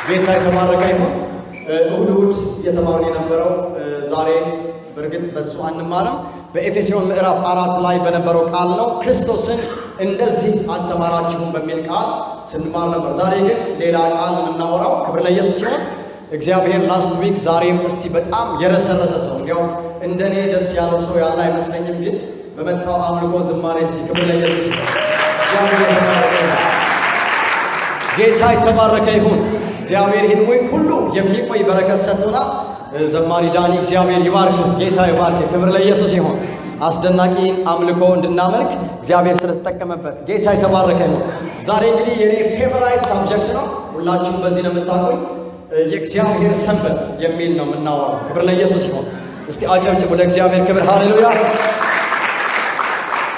ጌታ የተባረከ ይሁን። እሁድ እሁድ እየተማርን የነበረው ዛሬ በእርግጥ በእሱ አንማርም። በኤፌሶን ምዕራፍ 4 ላይ በነበረው ቃል ነው። ክርስቶስን እንደዚህ አልተማራችሁም በሚል ቃል ስንማር ነበር። ዛሬ ግን ሌላ ቃል የምናወራው፣ ክብር ለኢየሱስ ሲሆን እግዚአብሔር last week ዛሬም እስቲ በጣም የረሰረሰ ሰው፣ እንዲያው እንደኔ ደስ ያለው ሰው ያለ አይመስለኝም። ግን በመጣው አምልኮ ዝማሬ እስቲ ክብር ለኢየሱስ ይሁን። እግዚአብሔር የተባረከ ይሁን። ጌታ የተባረከ ይሁን። እግዚአብሔር ይህን week ሁሉ የሚቆይ በረከት ሰጥቶናል። ዘማሪ ዳኒ እግዚአብሔር ይባርክ፣ ጌታ ይባርክ። ክብር ለኢየሱስ ይሁን። አስደናቂ አምልኮ እንድናመልክ እግዚአብሔር ስለተጠቀመበት ጌታ የተባረከ ይሁን። ዛሬ እንግዲህ የኔ favorite subject ነው። ሁላችሁም በዚህ ነው የምታውቁኝ። የእግዚአብሔር ሰንበት የሚል ነው የምናወራው። ክብር ለኢየሱስ ይሁን። እስቲ አጨብጭቡ ለእግዚአብሔር ክብር። ሃሌሉያ።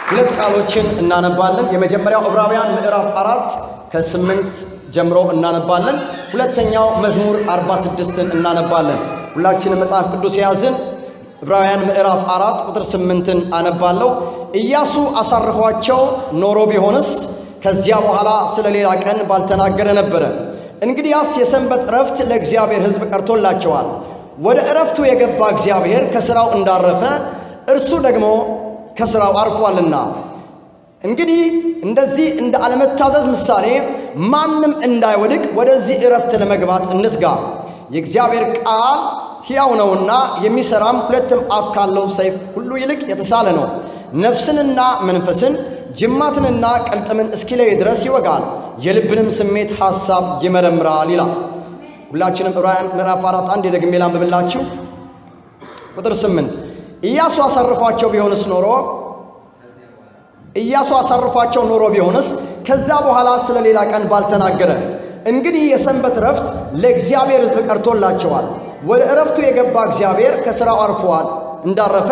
ሁለት ቃሎችን እናነባለን። የመጀመሪያው ዕብራውያን ምዕራፍ 4 ከ8 ጀምሮ እናነባለን። ሁለተኛው መዝሙር 46ን እናነባለን። ሁላችንም መጽሐፍ ቅዱስ የያዝን ዕብራውያን ምዕራፍ 4 ቁጥር 8ን አነባለሁ። ኢያሱ አሳርፏቸው ኖሮ ቢሆንስ ከዚያ በኋላ ስለ ሌላ ቀን ባልተናገረ ነበረ። እንግዲያስ የሰንበት ዕረፍት ለእግዚአብሔር ሕዝብ ቀርቶላቸዋል። ወደ ዕረፍቱ የገባ እግዚአብሔር ከሥራው እንዳረፈ እርሱ ደግሞ ከሥራው አርፏልና። እንግዲህ እንደዚህ እንደ አለመታዘዝ ምሳሌ ማንም እንዳይወድቅ ወደዚህ ዕረፍት ለመግባት እንትጋ። የእግዚአብሔር ቃል ሕያው ነውና የሚሠራም ሁለትም አፍ ካለው ሰይፍ ሁሉ ይልቅ የተሳለ ነው። ነፍስንና መንፈስን ጅማትንና ቅልጥምን እስኪለይ ድረስ ይወጋል፣ የልብንም ስሜት ሐሳብ ይመረምራል ይላል። ሁላችንም ዕብራውያን ምዕራፍ 4 አንድ ደግሜ ላንብብላችሁ። ቁጥር 8፣ ኢያሱ አሳርፏቸው ኖሮ ቢሆንስ ከዛ በኋላ ስለ ሌላ ቀን ባልተናገረ። እንግዲህ የሰንበት ዕረፍት ለእግዚአብሔር ሕዝብ ቀርቶላቸዋል። ወደ ዕረፍቱ የገባ እግዚአብሔር ከሥራው አርፏል እንዳረፈ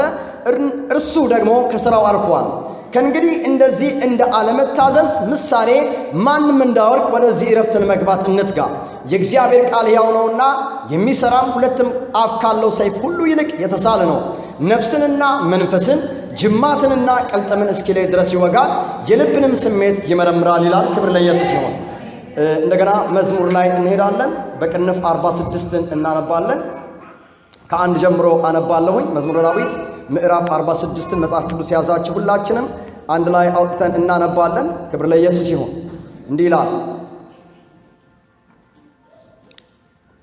እርሱ ደግሞ ከሥራው አርፏል። ከእንግዲህ እንደዚህ እንደ አለመታዘዝ ምሳሌ ማንም እንዳይወድቅ ወደዚህ ዕረፍት ለመግባት እንትጋ። የእግዚአብሔር ቃል ሕያው ነውና የሚሠራም ሁለትም አፍ ካለው ሰይፍ ሁሉ ይልቅ የተሳለ ነው። ነፍስንና መንፈስን ጅማትንና ቅልጥምን እስኪለይ ድረስ ይወጋል፣ የልብንም ስሜት ይመረምራል ይላል። ክብር ለኢየሱስ ይሁን። እንደገና መዝሙር ላይ እንሄዳለን። በቅንፍ 46ን እናነባለን። ከ1 ጀምሮ አነባለሁኝ። መዝሙረ ዳዊት ምዕራፍ 46ን መጽሐፍ ቅዱስ የያዛችሁ ሁላችንም አንድ ላይ አውጥተን እናነባለን። ክብር ለኢየሱስ ይሁን። እንዲህ ይላል።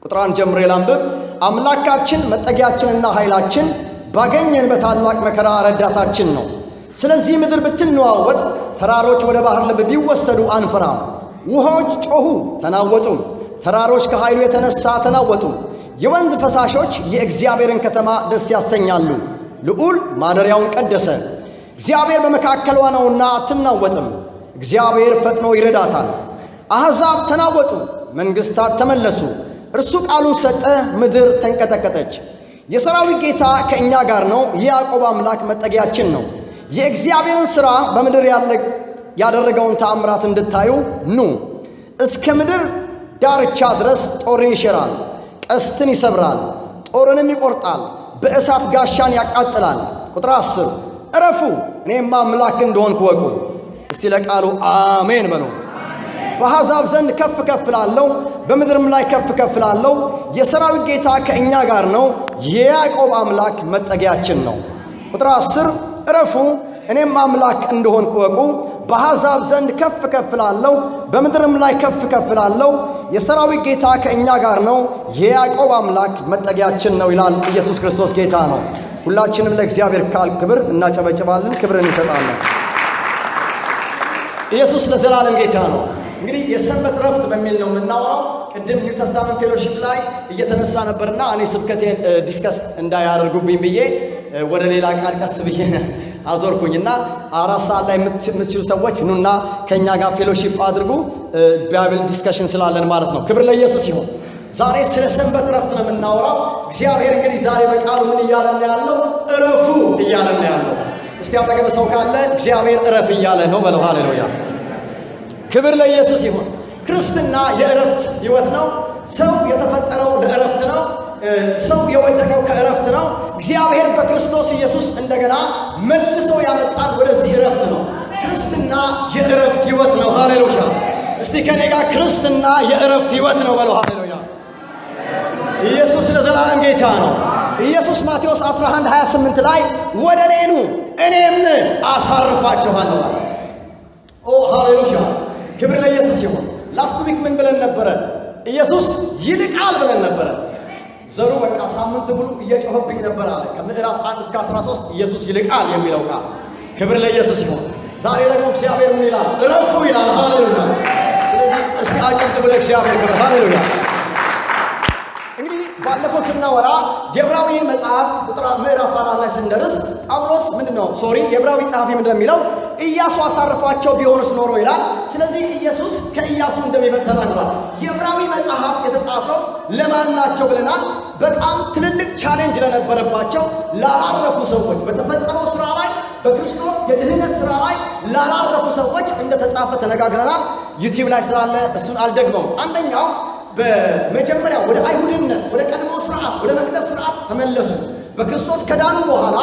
ቁጥር 1 ጀምሬ ላንብብ። አምላካችን መጠጊያችንና ኃይላችን፣ ባገኘን በታላቅ መከራ ረዳታችን ነው። ስለዚህ ምድር ብትነዋወጥ፣ ተራሮች ወደ ባህር ልብ ቢወሰዱ አንፈራም። ውሆች ጮኹ ተናወጡ፣ ተራሮች ከኃይሉ የተነሳ ተናወጡ። የወንዝ ፈሳሾች የእግዚአብሔርን ከተማ ደስ ያሰኛሉ። ልዑል ማደሪያውን ቀደሰ። እግዚአብሔር በመካከሏ ነውና አትናወጥም። እግዚአብሔር ፈጥኖ ይረዳታል። አሕዛብ ተናወጡ፣ መንግሥታት ተመለሱ። እርሱ ቃሉን ሰጠ፣ ምድር ተንቀጠቀጠች። የሰራዊት ጌታ ከእኛ ጋር ነው፣ የያዕቆብ አምላክ መጠጊያችን ነው። የእግዚአብሔርን ሥራ፣ በምድር ያደረገውን ተአምራት እንድታዩ ኑ። እስከ ምድር ዳርቻ ድረስ ጦርን ይሽራል፣ ቀስትን ይሰብራል፣ ጦርንም ይቆርጣል፣ በእሳት ጋሻን ያቃጥላል። ቁጥር 10፣ እረፉ፣ እኔም አምላክ እንደሆንኩ እወቁ። እስቲ ለቃሉ አሜን በሉ። በአሕዛብ ዘንድ ከፍ ከፍ እላለሁ፣ በምድርም ላይ ከፍ ከፍ እላለሁ። የሰራዊት ጌታ ከእኛ ጋር ነው፣ የያዕቆብ አምላክ መጠጊያችን ነው። ቁጥር 10፣ እረፉ፣ እኔም አምላክ እንደሆንኩ እወቁ። በአሕዛብ ዘንድ ከፍ ከፍ እላለሁ፣ በምድርም ላይ ከፍ ከፍ እላለሁ። የሰራዊት ጌታ ከእኛ ጋር ነው፣ የያዕቆብ አምላክ መጠጊያችን ነው ይላል። ኢየሱስ ክርስቶስ ጌታ ነው። ሁላችንም ለእግዚአብሔር ቃል ክብር እናጨበጭባለን፣ ክብርን እንሰጣለን። ኢየሱስ ለዘላለም ጌታ ነው። እንግዲህ የሰንበት ረፍት በሚል ነው የምናወራው። ቅድም New Testament Fellowship ላይ እየተነሳ ነበርና እኔ ስብከቴን discuss እንዳያደርጉብኝ ብዬ ወደ ሌላ ቃል ቀስ ብዬ አዞርኩኝ እና 4 ሰዓት ላይ የምትችሉ ሰዎች ኑና ከእኛ ጋር fellowship አድርጉ። Bible discussion ስላለን ማለት ነው። ክብር ለኢየሱስ ይሁን። ዛሬ ስለ ሰንበት ረፍት ነው የምናወራው። እግዚአብሔር እንግዲህ ዛሬ በቃሉ ምን እያለን ነው ያለው? እረፉ እያለን ነው ያለው። እስቲ አጠገብ ሰው ካለ እግዚአብሔር እረፍ እያለ ነው በለው። ሃሌሉያ። ክብር ለኢየሱስ ይሁን። ክርስትና የእረፍት ህይወት ነው። ሰው የተፈጠረው ለእረፍት ነው። ሰው የወደቀው ከእረፍት ነው። እግዚአብሔር በክርስቶስ ኢየሱስ እንደገና መልሶ ያመጣን ወደዚህ እረፍት ነው። ክርስትና የእረፍት ህይወት ነው። ሃሌሉያ። እስቲ ከኔ ጋር ክርስትና የእረፍት ህይወት ነው በለው። ሃሌሉያ። ኢየሱስ ለዘላለም ጌታ ነው። ኢየሱስ ማቴዎስ 11:28 ላይ ወደ እኔ ኑ እኔም አሳርፋችኋለሁ አለ። ኦ ሃሌሉያ! ክብር ለኢየሱስ ይሁን። Last week ምን ብለን ነበረ? ኢየሱስ ይልቃል ብለን ነበረ። ዘሩ በቃ ሳምንት ሙሉ እየጮኸብኝ ነበር አለ። ከምዕራፍ 1 እስከ 13 ኢየሱስ ይልቃል የሚለው ቃል። ክብር ለኢየሱስ ይሁን። ዛሬ ደግሞ እግዚአብሔር ምን ይላል? እረፉ ይላል። ሃሌሉያ! ስለዚህ እስቲ አጨብጭቡ ለእግዚአብሔር ክብር። ሃሌሉያ! እንግዲህ ባለፈው ስናወራ የዕብራዊን መጽሐፍ ቁጥር ምዕራፍ 4 ላይ ስንደርስ ጳውሎስ ምንድን ነው, sorry፣ የዕብራዊ ጸሐፊ ምንድን ነው የሚለው? ኢያሱ አሳርፏቸው ቢሆንስ ኖሮ ይላል። ስለዚህ ኢየሱስ ከኢያሱ እንደሚበልጥ ተናግሯል። የዕብራዊ መጽሐፍ የተጻፈው ለማን ናቸው ብለናል። በጣም ትልልቅ challenge ለነበረባቸው፣ ላላረፉ ሰዎች፣ በተፈጸመው ስራ ላይ፣ በክርስቶስ የድህነት ስራ ላይ ላላረፉ ሰዎች እንደተጻፈ ተነጋግረናል። YouTube ላይ ስላለ እሱን አልደግመውም። አንደኛው በመጀመሪያ ወደ አይሁድነት፣ ወደ ቀድሞ ስርዓት፣ ወደ መቅደስ ስርዓት ተመለሱ። በክርስቶስ ከዳኑ በኋላ፣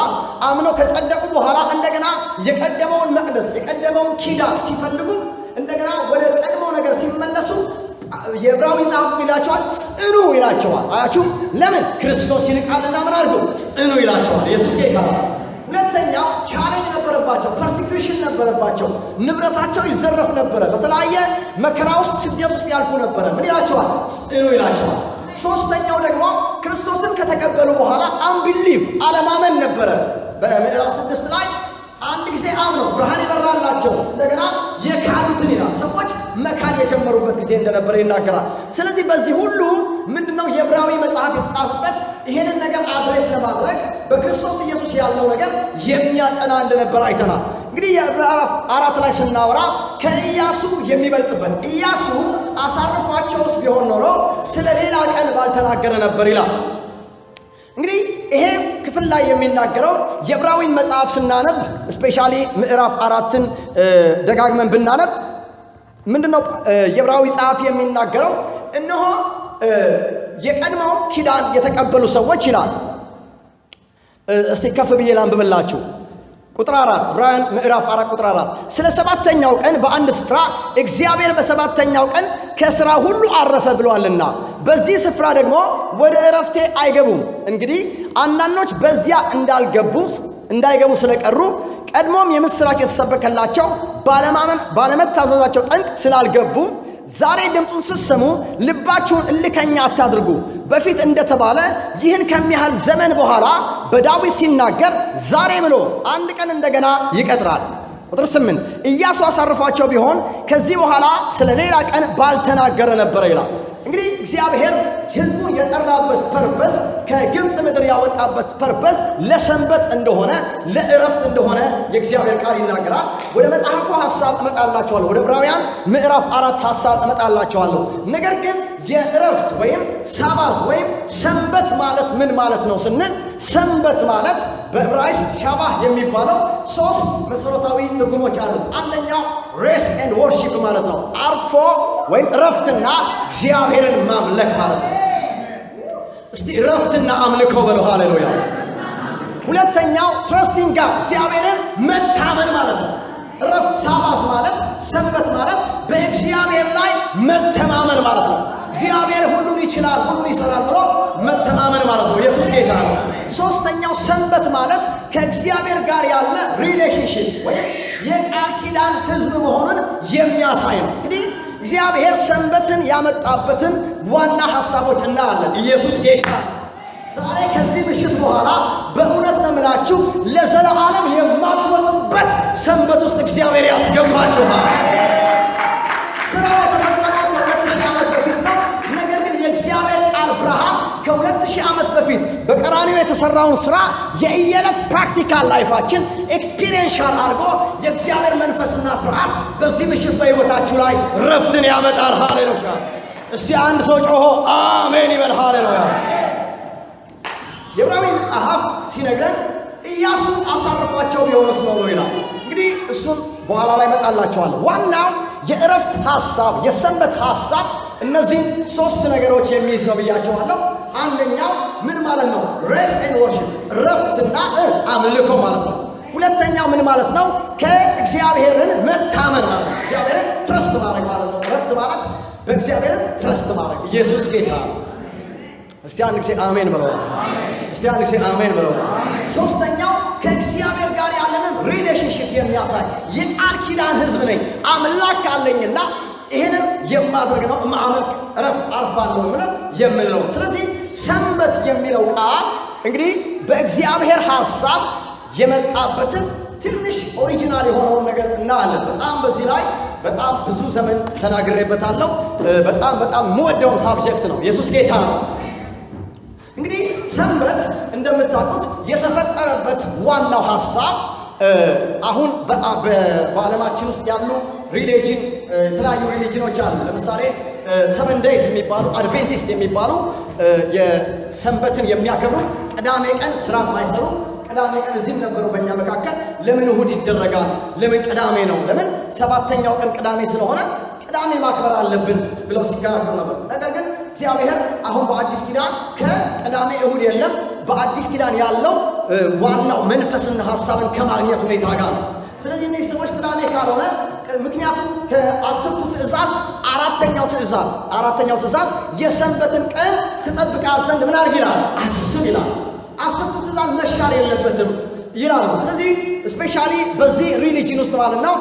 አምነው ከጸደቁ በኋላ እንደገና የቀደመውን መቅደስ፣ የቀደመውን ኪዳን ሲፈልጉ፣ እንደገና ወደ ቀድሞ ነገር ሲመለሱ የዕብራዊ ጸሐፊ ይላቸዋል፣ ጽኑ ይላቸዋል። አያችሁ፣ ለምን? ክርስቶስ ይልቃልና ምን አድርጉ? ጽኑ ይላቸዋል። ኢየሱስ ጌታ ነው። ሁለተኛው challenge ነበረባቸው፣ persecution ነበረባቸው። ንብረታቸው ይዘረፍ ነበረ። በተለያየ መከራ ውስጥ፣ ስደት ውስጥ ያልፉ ነበረ። ምን ይላቸዋል? ጽኑ ይላቸዋል። ሶስተኛው ደግሞ ክርስቶስን ከተቀበሉ በኋላ unbelief፣ አለማመን ነበረ። በምዕራፍ 6 ላይ አንድ ጊዜ አምነው ብርሃን የበራላቸው እንደገና የካዱትን ይላል። ሰዎች መካድ የጀመሩበት ጊዜ እንደነበረ ይናገራል። ስለዚህ በዚህ ሁሉ ምንድነው የዕብራዊ መጽሐፍ የተጻፈበት? ይሄንን ነገር address ለማድረግ በክርስቶስ ኢየሱስ ያለው ነገር የሚያጸና እንደነበር አይተናል። እንግዲህ የምዕራፍ 4 ላይ ስናወራ ከኢያሱ የሚበልጥበት፣ ኢያሱ አሳርፏቸውስ ቢሆን ኖሮ ስለ ሌላ ቀን ባልተናገረ ነበር ይላል። እንግዲህ ይሄ ክፍል ላይ የሚናገረው የዕብራዊን መጽሐፍ ስናነብ፣ especially ምዕራፍ 4ን ደጋግመን ብናነብ፣ ምንድነው የዕብራዊ ጸሐፊ የሚናገረው? እነሆ የቀድሞው ኪዳን የተቀበሉ ሰዎች ይላል። እስቲ ከፍ ብዬ ላንብብላችሁ። ቁጥር 4፣ ዕብራውያን ምዕራፍ 4 ቁጥር 4፣ ስለ ሰባተኛው ቀን በአንድ ስፍራ እግዚአብሔር በሰባተኛው ቀን ከሥራ ሁሉ አረፈ ብሏልና በዚህ ስፍራ ደግሞ ወደ ዕረፍቴ አይገቡም። እንግዲህ አንዳንዶች በዚያ እንዳልገቡ፣ እንዳይገቡ ስለቀሩ፣ ቀድሞም የምስራች የተሰበከላቸው ባለማመን ባለመታዘዛቸው ጠንቅ ስላልገቡ፣ ዛሬ ድምፁን ስትሰሙ ልባችሁን እልከኛ አታድርጉ። በፊት እንደተባለ ይህን ከሚያህል ዘመን በኋላ በዳዊት ሲናገር ዛሬ ብሎ አንድ ቀን እንደገና ይቀጥራል። ቁጥር 8፣ ኢያሱ አሳርፏቸው ቢሆን ከዚህ በኋላ ስለ ሌላ ቀን ባልተናገረ ነበረ ይላል። እንግዲህ እግዚአብሔር ሕዝቡን የጠራበት purpose፣ ከግብፅ ምድር ያወጣበት purpose ለሰንበት እንደሆነ፣ ለእረፍት እንደሆነ የእግዚአብሔር ቃል ይናገራል። ወደ መጽሐፉ ሐሳብ እመጣላችኋለሁ። ወደ ዕብራውያን ምዕራፍ 4 ሐሳብ እመጣላችኋለሁ። ነገር ግን የእረፍት ወይም Sabbath ወይም ሰንበት ማለት ምን ማለት ነው ስንል፣ ሰንበት ማለት በዕብራይስጥ ሻባህ የሚባለው ሶስት መሰረታዊ ትርጉሞች አሉት። አንደኛው rest and worship ማለት ነው። አርፎ ወይም እረፍትና እግዚአብሔርን ማምለክ ማለት ነው። እስቲ እረፍትና አምልኮ በሉ። ሃሌሉያ። ሁለተኛው trusting God፣ እግዚአብሔርን መታመን ማለት ነው። እረፍት፣ Sabbath ማለት፣ ሰንበት ማለት በእግዚአብሔር ላይ መተማመን ማለት ነው። እግዚአብሔር ሁሉን ይችላል፣ ሁሉን ይሰራል ብሎ መተማመን ማለት ነው። ኢየሱስ ጌታ ነው። ሶስተኛው ሰንበት ማለት ከእግዚአብሔር ጋር ያለ relationship ወይም የቃል ኪዳን ሕዝብ መሆኑን የሚያሳይ ነው። እንግዲህ እግዚአብሔር ሰንበትን ያመጣበትን ዋና ሐሳቦች እናያለን። ኢየሱስ ጌታ። ዛሬ ከዚህ ምሽት በኋላ በእውነት ነው የምላችሁ፣ ለዘለዓለም የማትወጡበት ሰንበት ውስጥ እግዚአብሔር ያስገባችኋል። ስራው የተፈጸመው ከ2000 ዓመት በፊት ነው። ነገር ግን የእግዚአብሔር ቃል ብርሃን ከ2000 ዓመት በፊት በቀራንዮ የተሰራውን ስራ የእየዕለት practical life ኣችን experiential አድርጎ የእግዚአብሔር መንፈስና ስርዓት በዚህ ምሽት በሕይወታችሁ ላይ ረፍትን ያመጣል። ሃሌሉያ! እስቲ አንድ ሰው ጮሆ አሜን ይበል። ሃሌሉያ! የዕብራዊ መጽሐፍ ሲነግረን ኢያሱ አሳርፏቸው ቢሆንስ ኖሮ ይላል። እንግዲህ እሱን በኋላ ላይ እመጣላችኋለሁ። ዋናው የእረፍት ሐሳብ፣ የሰንበት ሐሳብ እነዚህን ሶስት ነገሮች የሚይዝ ነው ብያችኋለሁ። አንደኛው ምን ማለት ነው? Rest and worship፣ እረፍትና አምልኮ ማለት ነው። ሁለተኛው ምን ማለት ነው? ከእግዚአብሔርን መታመን ማለት ነው። እግዚአብሔርን trust ማድረግ ማለት ነው። እረፍት ማለት በእግዚአብሔርን trust ማድረግ። ኢየሱስ ጌታ ነው። እስቲ አንድ ጊዜ አሜን በለዋል። እስቲ አንድ ጊዜ አሜን በለዋል። ሶስተኛው ከእግዚአብሔር ጋር ያለንን relationship የሚያሳይ የቃል ኪዳን ሕዝብ ነኝ፣ አምላክ አለኝና ይሄንን የማድረግ ነው፣ ማመልክ እረፍ አርፋለሁ ብለን የምንለው። ስለዚህ ሰንበት የሚለው ቃል እንግዲህ በእግዚአብሔር ሐሳብ የመጣበትን ትንሽ original የሆነውን ነገር እናያለን። በጣም በዚህ ላይ በጣም ብዙ ዘመን ተናግሬበታለሁ። በጣም በጣም የምወደውን subject ነው። ኢየሱስ ጌታ ነው። እንግዲህ ሰንበት እንደምታውቁት የተፈጠረበት ዋናው ሐሳብ አሁን በዓለማችን ውስጥ ያሉ religion የተለያዩ ሪሊጅኖች አሉ። ለምሳሌ seven days የሚባሉ፣ አድቬንቲስት የሚባሉ፣ የሰንበትን የሚያከብሩ፣ ቅዳሜ ቀን ስራ የማይሰሩ፣ ቅዳሜ ቀን እዚህም ነበሩ በእኛ መካከል። ለምን እሁድ ይደረጋል? ለምን ቅዳሜ ነው? ለምን ሰባተኛው ቀን ቅዳሜ ስለሆነ ቅዳሜ ማክበር አለብን ብለው ሲከራከሩ ነበር። ነገር ግን እግዚአብሔር አሁን በአዲስ ኪዳን ከቅዳሜ እሁድ የለም። በአዲስ ኪዳን ያለው ዋናው መንፈስና ሐሳብን ከማግኘት ሁኔታ ጋር ነው። ስለዚህ እነዚህ ሰዎች ቅዳሜ ካልሆነ፣ ምክንያቱም ከ10ቱ ትእዛዝ አራተኛው ትእዛዝ የሰንበትን ቀን ትጠብቃት ዘንድ ምን አድርግ ይላል? አስብ ይላል። 10ቱ ትእዛዝ መሻር የለበትም ይላሉ። ስለዚህ especially በዚህ religion ውስጥ ማለት ነው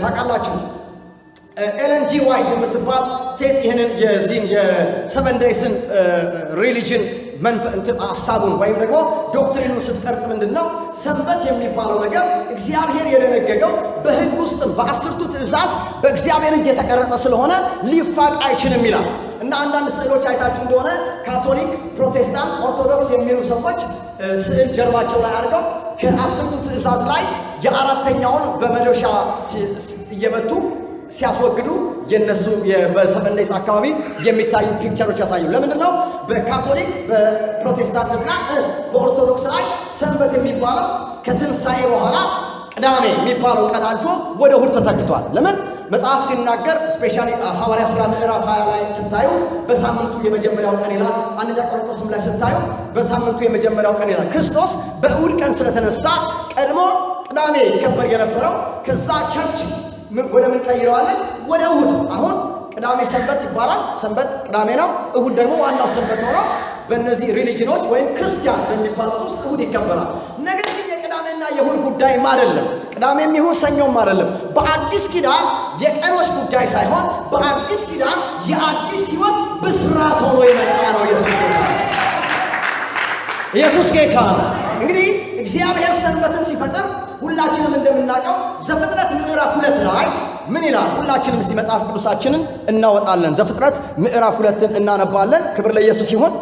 ታውቃላችሁ፣ ኤለን ጂ ዋይት የምትባል ሴት ይህንን የዚህን የ seven days ን religion ሀሳቡን ወይም ደግሞ doctrine ኑን ስትቀርጽ ምንድን ነው፣ ሰንበት የሚባለው ነገር እግዚአብሔር የደነገገው በሕግ ውስጥም በ10ቱ ትእዛዝ በእግዚአብሔር እጅ የተቀረጸ ስለሆነ ሊፋቅ አይችልም ይላል። እና አንዳንድ ስዕሎች አይታችሁ እንደሆነ ካቶሊክ፣ ፕሮቴስታንት፣ ኦርቶዶክስ የሚሉ ሰዎች ስዕል ጀርባቸው ላይ አድርገው ከ10ቱ ትእዛዝ ላይ የአራተኛውን በመዶሻ እየመቱ ሲያስወግዱ የነሱ በ seven days አካባቢ የሚታዩ picture ኦች ያሳዩ። ለምንድን ነው? በካቶሊክ፣ በፕሮቴስታንት እና በኦርቶዶክስ ላይ ሰንበት የሚባለው ከትንሣኤ በኋላ ቅዳሜ የሚባለው ቀን አልፎ ወደ እሁድ ተተክቷል። ለምን? መጽሐፍ ሲናገር especially ሐዋርያ ሥራ ምዕራፍ 20 ላይ ስታዩ በሳምንቱ የመጀመሪያው ቀን ይላል። አንደኛ ቆሮንቶስም ላይ ስታዩ በሳምንቱ የመጀመሪያው ቀን ይላል። ክርስቶስ በእሁድ ቀን ስለተነሳ ቀድሞ ቅዳሜ ይከበር የነበረው ከዛ church ወደ ምን ቀይረዋለች? ወደ እሁድ። አሁን ቅዳሜ ሰንበት ይባላል። ሰንበት ቅዳሜ ነው። እሁድ ደግሞ ዋናው ሰንበት ሆኖ በእነዚህ ሪሊጅኖች ወይም ክርስቲያን በሚባሉት ውስጥ እሁድ ይከበራል። ነገር ግን የቅዳሜና የእሁድ ጉዳይም አይደለም። ቅዳሜም ይሁን ሰኞም አይደለም። በአዲስ ኪዳን የቀኖች ጉዳይ ሳይሆን በአዲስ ኪዳን የአዲስ ሕይወት ብስራት ሆኖ የመጣ ነው። ኢየሱስ ጌታ ነው። ኢየሱስ ጌታ ነው። እንግዲህ እግዚአብሔር ሰንበትን ሲፈጥር ሁላችንም እንደምናውቀው ዘፍጥረት ምዕራፍ 2 ላይ ምን ይላል? ሁላችንም እስቲ መጽሐፍ ቅዱሳችንን እናወጣለን። ዘፍጥረት ምዕራፍ 2ን እናነባለን። ክብር ለኢየሱስ ይሁን።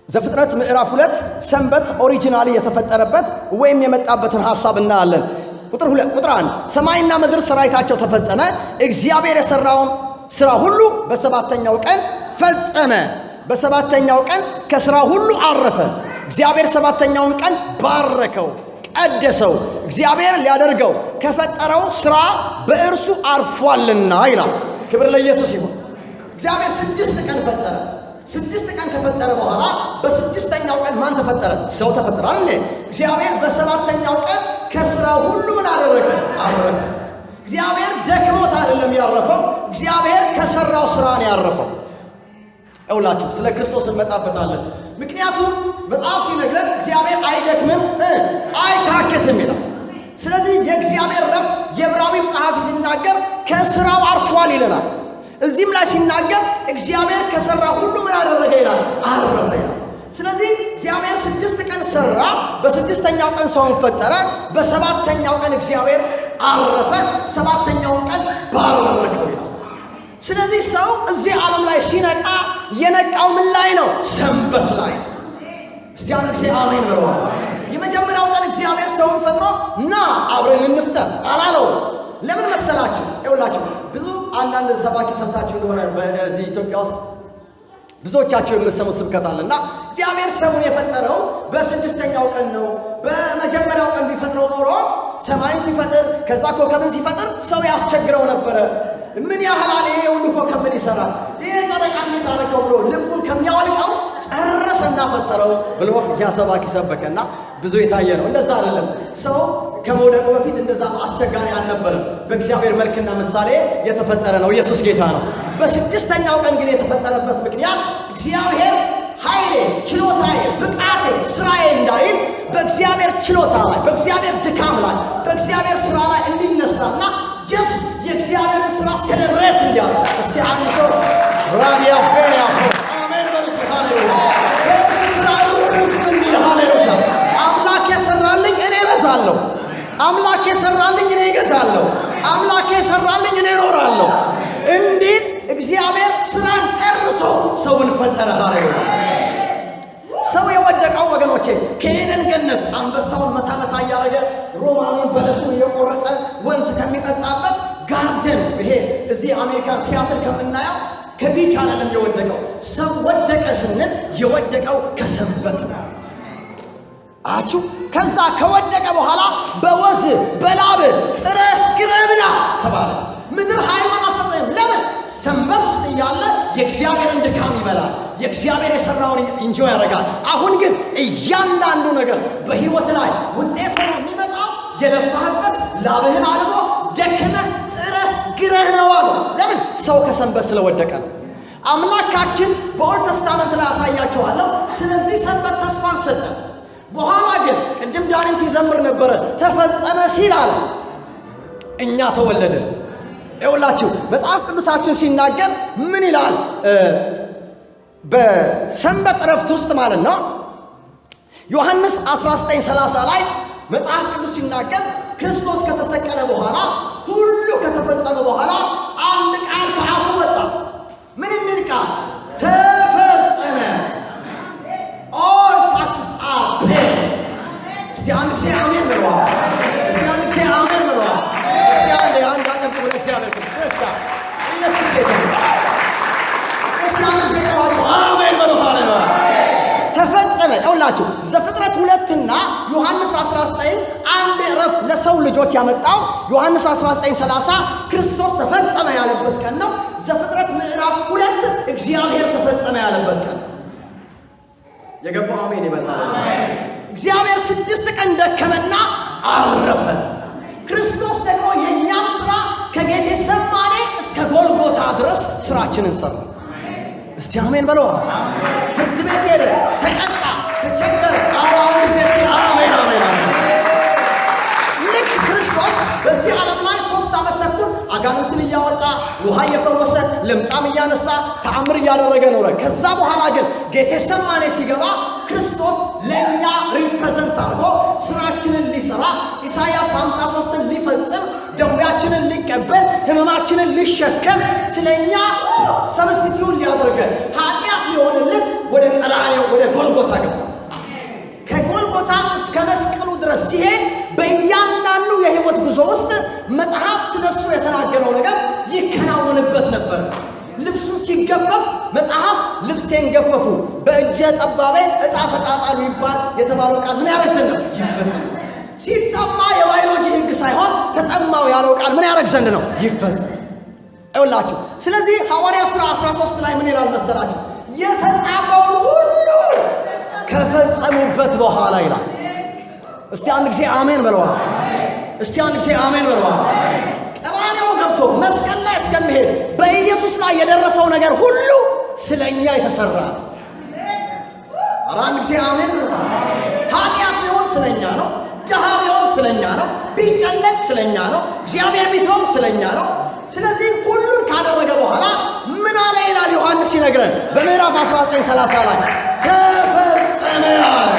ዘፍጥረት ምዕራፍ 2 ሰንበት originally የተፈጠረበት ወይም የመጣበትን ሐሳብ እናያለን። ቁጥር 2፣ ቁጥር 1፣ ሰማይና ምድር ሰራዊታቸው ተፈጸመ፣ እግዚአብሔር የሰራውን ስራ ሁሉ በሰባተኛው ቀን ፈጸመ። በሰባተኛው ቀን ከስራ ሁሉ አረፈ። እግዚአብሔር ሰባተኛውን ቀን ባረከው፣ ቀደሰው፣ እግዚአብሔር ሊያደርገው ከፈጠረው ስራ በእርሱ አርፏልና ይላል። ክብር ለኢየሱስ ይሁን። እግዚአብሔር 6 ቀን ፈጠረ። 6 ቀን ከፈጠረ በኋላ በስድስተኛው ቀን ማን ተፈጠረ? ሰው ተፈጠረ አይደል? እግዚአብሔር በሰባተኛው ቀን ከስራው ሁሉ ምን አደረገ? አረፈ። እግዚአብሔር ደክሞት አይደለም ያረፈው። እግዚአብሔር ከሰራው ስራ ነው ያረፈው። እውላችሁ ስለ ክርስቶስ እንመጣበታለን። ምክንያቱም መጽሐፍ ሲነግረን እግዚአብሔር አይደክምም አይታክትም ይላል። ስለዚህ የእግዚአብሔር ረፍት የዕብራዊም ጸሐፊ ሲናገር ከስራው አርፏል ይለናል። እዚህም ላይ ሲናገር እግዚአብሔር ከሰራ ሁሉ ምን አደረገ ይላል? አረፈ ይላል። ስለዚህ እግዚአብሔር 6 ቀን ሰራ፣ በስድስተኛው ቀን ሰውን ፈጠረ፣ በሰባተኛው ቀን እግዚአብሔር አረፈ፣ ሰባተኛውን ቀን ባረከው ይላል። ስለዚህ ሰው እዚህ ዓለም ላይ ሲነቃ የነቃው ምን ላይ ነው? ሰንበት ላይ ነው። እስቲ አንድ ጊዜ አሜን ብለዋል። የመጀመሪያው ቀን እግዚአብሔር ሰውን ፈጥሮ ና አብረን እንፍጠር አላለው። ለምን መሰላችሁ? ይኸውላችሁ ብዙ አንዳንድ ሰባኪ ሰምታችሁ እንደሆነ በዚህ ኢትዮጵያ ውስጥ ብዙዎቻችሁ የምትሰሙት ስብከት አለና እግዚአብሔር ሰውን የፈጠረው በስድስተኛው ቀን ነው። በመጀመሪያው ቀን ቢፈጥረው ኖሮ ሰማይን ሲፈጥር ከዛ ኮከብን ሲፈጥር ሰው ያስቸግረው ነበረ። ምን ያህል አለ ይሄ ሁሉ ኮከብ ምን ይሰራል? ይሄ ጨረቃ እንዴት አደረገው ብሎ ልቡን ከሚያወልቀው ጨረሰና ፈጠረው ብሎ ያ ሰባኪ ሰበከና ብዙ የታየ ነው። እንደዛ አይደለም። ሰው ከመውደቁ በፊት እንደዛ አስቸጋሪ አልነበረም። በእግዚአብሔር መልክና ምሳሌ የተፈጠረ ነው። ኢየሱስ ጌታ ነው። በስድስተኛው ቀን ግን የተፈጠረበት ምክንያት እግዚአብሔር ኃይሌ፣ ችሎታዬ፣ ብቃቴ፣ ስራዬ እንዳይል በእግዚአብሔር ችሎታ ላይ፣ በእግዚአብሔር ድካም ላይ፣ በእግዚአብሔር ስራ ላይ እንዲነሳና just የእግዚአብሔርን ስራ celebrate እንዲያደርግ። እስቲ አንድ ሰው ራዲያ ፌሪያ አሜን በሉ እስቲ። ሃሌሉያ። በእሱ ስራ እርፍ እንዲል። ሃሌሉያ። አምላክ የሰራልኝ እኔ እበዛለሁ። አምላክ የሰራልኝ እኔ እገዛለሁ። አምላክ የሰራልኝ እኔ እኖራለሁ እንዲል እግዚአብሔር ስራን ጨርሶ ሰውን ፈጠረ። ሃሌሉያ። ሰው የወደቀው ወገኖቼ ከኤደን ገነት አንበሳውን መታ መታ እያደረገ፣ ሮማኑን በለሱን እየቆረጠ ወንዝ ከሚጠጣበት garden፣ ይሄ እዚህ አሜሪካን ሲያትል ከምናየው ከ beach አይደለም የወደቀው። ሰው ወደቀ ስንል የወደቀው ከሰንበት ነው። አችሁ ከዛ ከወደቀ በኋላ በወዝ በላብ ጥረህ ግረህ ብላ ተባለ። ምድር ኃይሏን አትሰጥህም። ለምን? ሰንበት ውስጥ እያለ የእግዚአብሔርን ድካም ይበላል። የእግዚአብሔር የሰራውን enjoy ያደርጋል። አሁን ግን እያንዳንዱ ነገር በህይወት ላይ ውጤት ሆኖ የሚመጣው የለፋህበት፣ ላብህን አልቦ ደክመህ ጥረህ ግረህ ነው አሉ። ለምን? ሰው ከሰንበት ስለወደቀ ነው። አምላካችን በ Old Testament ላይ አሳያችኋለሁ። ስለዚህ ሰንበት ተስፋን ሰጠ። በኋላ ግን ቅድም ዳኒም ሲዘምር ነበረ፣ ተፈጸመ ሲል አለ እኛ ተወለድን። ይኸውላችሁ መጽሐፍ ቅዱሳችን ሲናገር ምን ይላል? በሰንበት ዕረፍት ውስጥ ማለት ነው። ዮሐንስ 19:30 ላይ መጽሐፍ ቅዱስ ሲናገር ክርስቶስ ከተሰቀለ በኋላ፣ ሁሉ ከተፈጸመ በኋላ አንድ ቃል ከአፉ ወጣ። ምን የሚል ቃል? ተፈጸመ። All taxes are paid። እስቲ አንድ ጊዜ አሜን በለዋ። እስቲ አንድ ጊዜ አሜን በለዋ። እስቲ አንድ አጨብጭቡ ለእግዚአብሔር ክብር። Praise God። ኢየሱስ ጌታ ነው። እስቲ አንድ ጊዜ ጨዋችሁ አሜን በሉ። ሃሌሉያ። ተፈጸመ። ይኸውላችሁ ዘፍጥረት 2ና ዮሐንስ 19 አንድ እረፍት ለሰው ልጆች ያመጣው ዮሐንስ 19:30 ክርስቶስ ተፈጸመ ያለበት ቀን ነው። ዘፍጥረት ምዕራፍ 2 እግዚአብሔር ተፈጸመ ያለበት ቀን ነው። የገባው አሜን ይበላል። እግዚአብሔር 6 ቀን ደከመና አረፈ። ክርስቶስ ደግሞ የእኛን ስራ ከጌቴ ሰማኔ እስከ ጎልጎታ ድረስ ስራችንን ሰራ። እስቲ አሜን በለው። ፍርድ ቤት ሄደ፣ ተቀጣ፣ ተቸገረ። ኧረ አሁን ጊዜ እስቲ አሜን አሜን አሜን። ልክ ክርስቶስ በዚህ ዓለም ላይ 3 ዓመት ተኩል አጋንንትን እያወጣ፣ ውሃ እየፈወሰ፣ ለምጻም እያነሳ፣ ተአምር እያደረገ ኖረ። ከዛ በኋላ ግን ጌቴሰማኔ ሲገባ ክርስቶስ ለእኛ represent አድርጎ ስራችንን ሊሰራ፣ ኢሳይያስ 53ን ሊፈጽም፣ ደዌያችንን ሊቀበል፣ ህመማችንን ሊሸከም፣ ስለኛ substitute ሊያደርገን፣ ኃጢአት ሊሆንልን ወደ ቀራንዮ ወደ ጎልጎታ ገባ። ከጎልጎታ እስከ መስቀሉ ድረስ ሲሄድ በእያንዳንዱ የህይወት ጉዞ ውስጥ መጽሐፍ ስለሱ የተናገረው ነገር ይከናወንበት ነበር። ልብሱ ሲገፈፍ መጽሐፍ ልብሴን ገፈፉ፣ በእጀ ጠባቤ ዕጣ ተጣጣሉ ይባል የተባለው ቃል ምን ያደርግ ዘንድ ነው? ይፈጸም። ሲጠማ የባዮሎጂ ህግ ሳይሆን ተጠማው ያለው ቃል ምን ያደርግ ዘንድ ነው? ይፈጸም። ይኸውላችሁ ስለዚህ ሐዋርያ ሥራ 13 ላይ ምን ይላል መሰላችሁ? የተጻፈውን ሁሉ ከፈጸሙበት በኋላ ይላል። እስቲ አንድ ጊዜ አሜን በለዋ። እስቲ አንድ ጊዜ አሜን በለዋ። ቀራንዮ ገብቶ መስቀል ላይ እስከሚሄድ በኢየሱስ ላይ የደረሰው ነገር ሁሉ ስለኛ የተሰራ ነው። ኧረ አንድ ጊዜ አሜን በለዋ። ኃጢአት ቢሆን ስለኛ ነው። ድሃ ቢሆን ስለኛ ነው። ቢጨነቅ ስለኛ ነው። እግዚአብሔር ቢተውም ስለኛ ነው። ስለዚህ ሁሉን ካደረገ በኋላ ምን አለ ይላል ዮሐንስ ሲነግረን በምዕራፍ 19:30 ላይ ተፈጸመ አለ።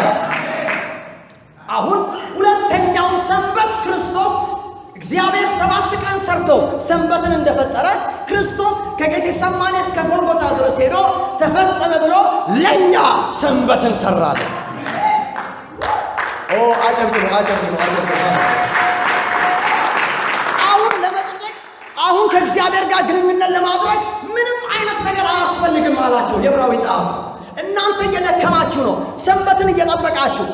አሁን ሁለተኛውን ሰንበት ክርስቶስ እግዚአብሔር 7 ቀን ሰርቶ ሰንበትን እንደፈጠረ ክርስቶስ ከጌቴሰማኔ እስከ ጎልጎታ ድረስ ሄዶ ተፈጸመ ብሎ ለኛ ሰንበትን ሰራልን። ኦ አጨብጭቡ፣ አጨብጭቡ፣ አጨብጭቡ። አሁን ለመጽደቅ፣ አሁን ከእግዚአብሔር ጋር ግንኙነት ለማድረግ ምንም አይነት ነገር አያስፈልግም አላቸው የዕብራዊ ጸሐፊ። እናንተ እየደከማችሁ ነው፣ ሰንበትን እየጠበቃችሁ፣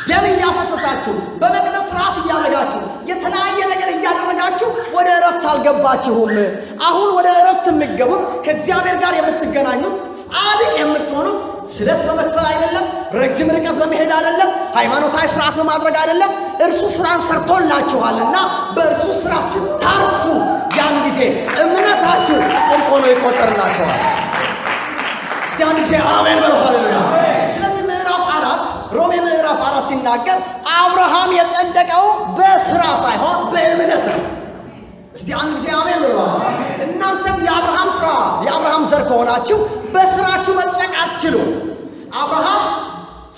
ደም እያፈሰሳችሁ፣ በመቅደስ ስርዓት እያደረጋችሁ፣ የተለያየ ነገር እያደረጋችሁ ወደ እረፍት አልገባችሁም። አሁን ወደ እረፍት የምትገቡት፣ ከእግዚአብሔር ጋር የምትገናኙት፣ ጻድቅ የምትሆኑት ስለት በመክፈል አይደለም፣ ረጅም ርቀት በመሄድ አይደለም፣ ሃይማኖታዊ ስርዓት በማድረግ አይደለም። እርሱ ስራን ሰርቶላችኋልና በእርሱ ስራ ስታርፉ ያን ጊዜ እምነታችሁ ጽድቅ ሆኖ ይቆጠርላችኋል። ጊዜ አሜን በሉ። ሃሌሉያ። ስለዚህ ምዕራፍ 4፣ ሮሜ ምዕራፍ 4 ሲናገር አብርሃም የጸደቀው በስራ ሳይሆን በእምነት ነው። እስቲ አንድ ጊዜ አሜን በሉ። እናንተም የአብርሃም ስራ፣ የአብርሃም ዘር ከሆናችሁ በስራችሁ መጽደቅ አትችሉም። አብርሃም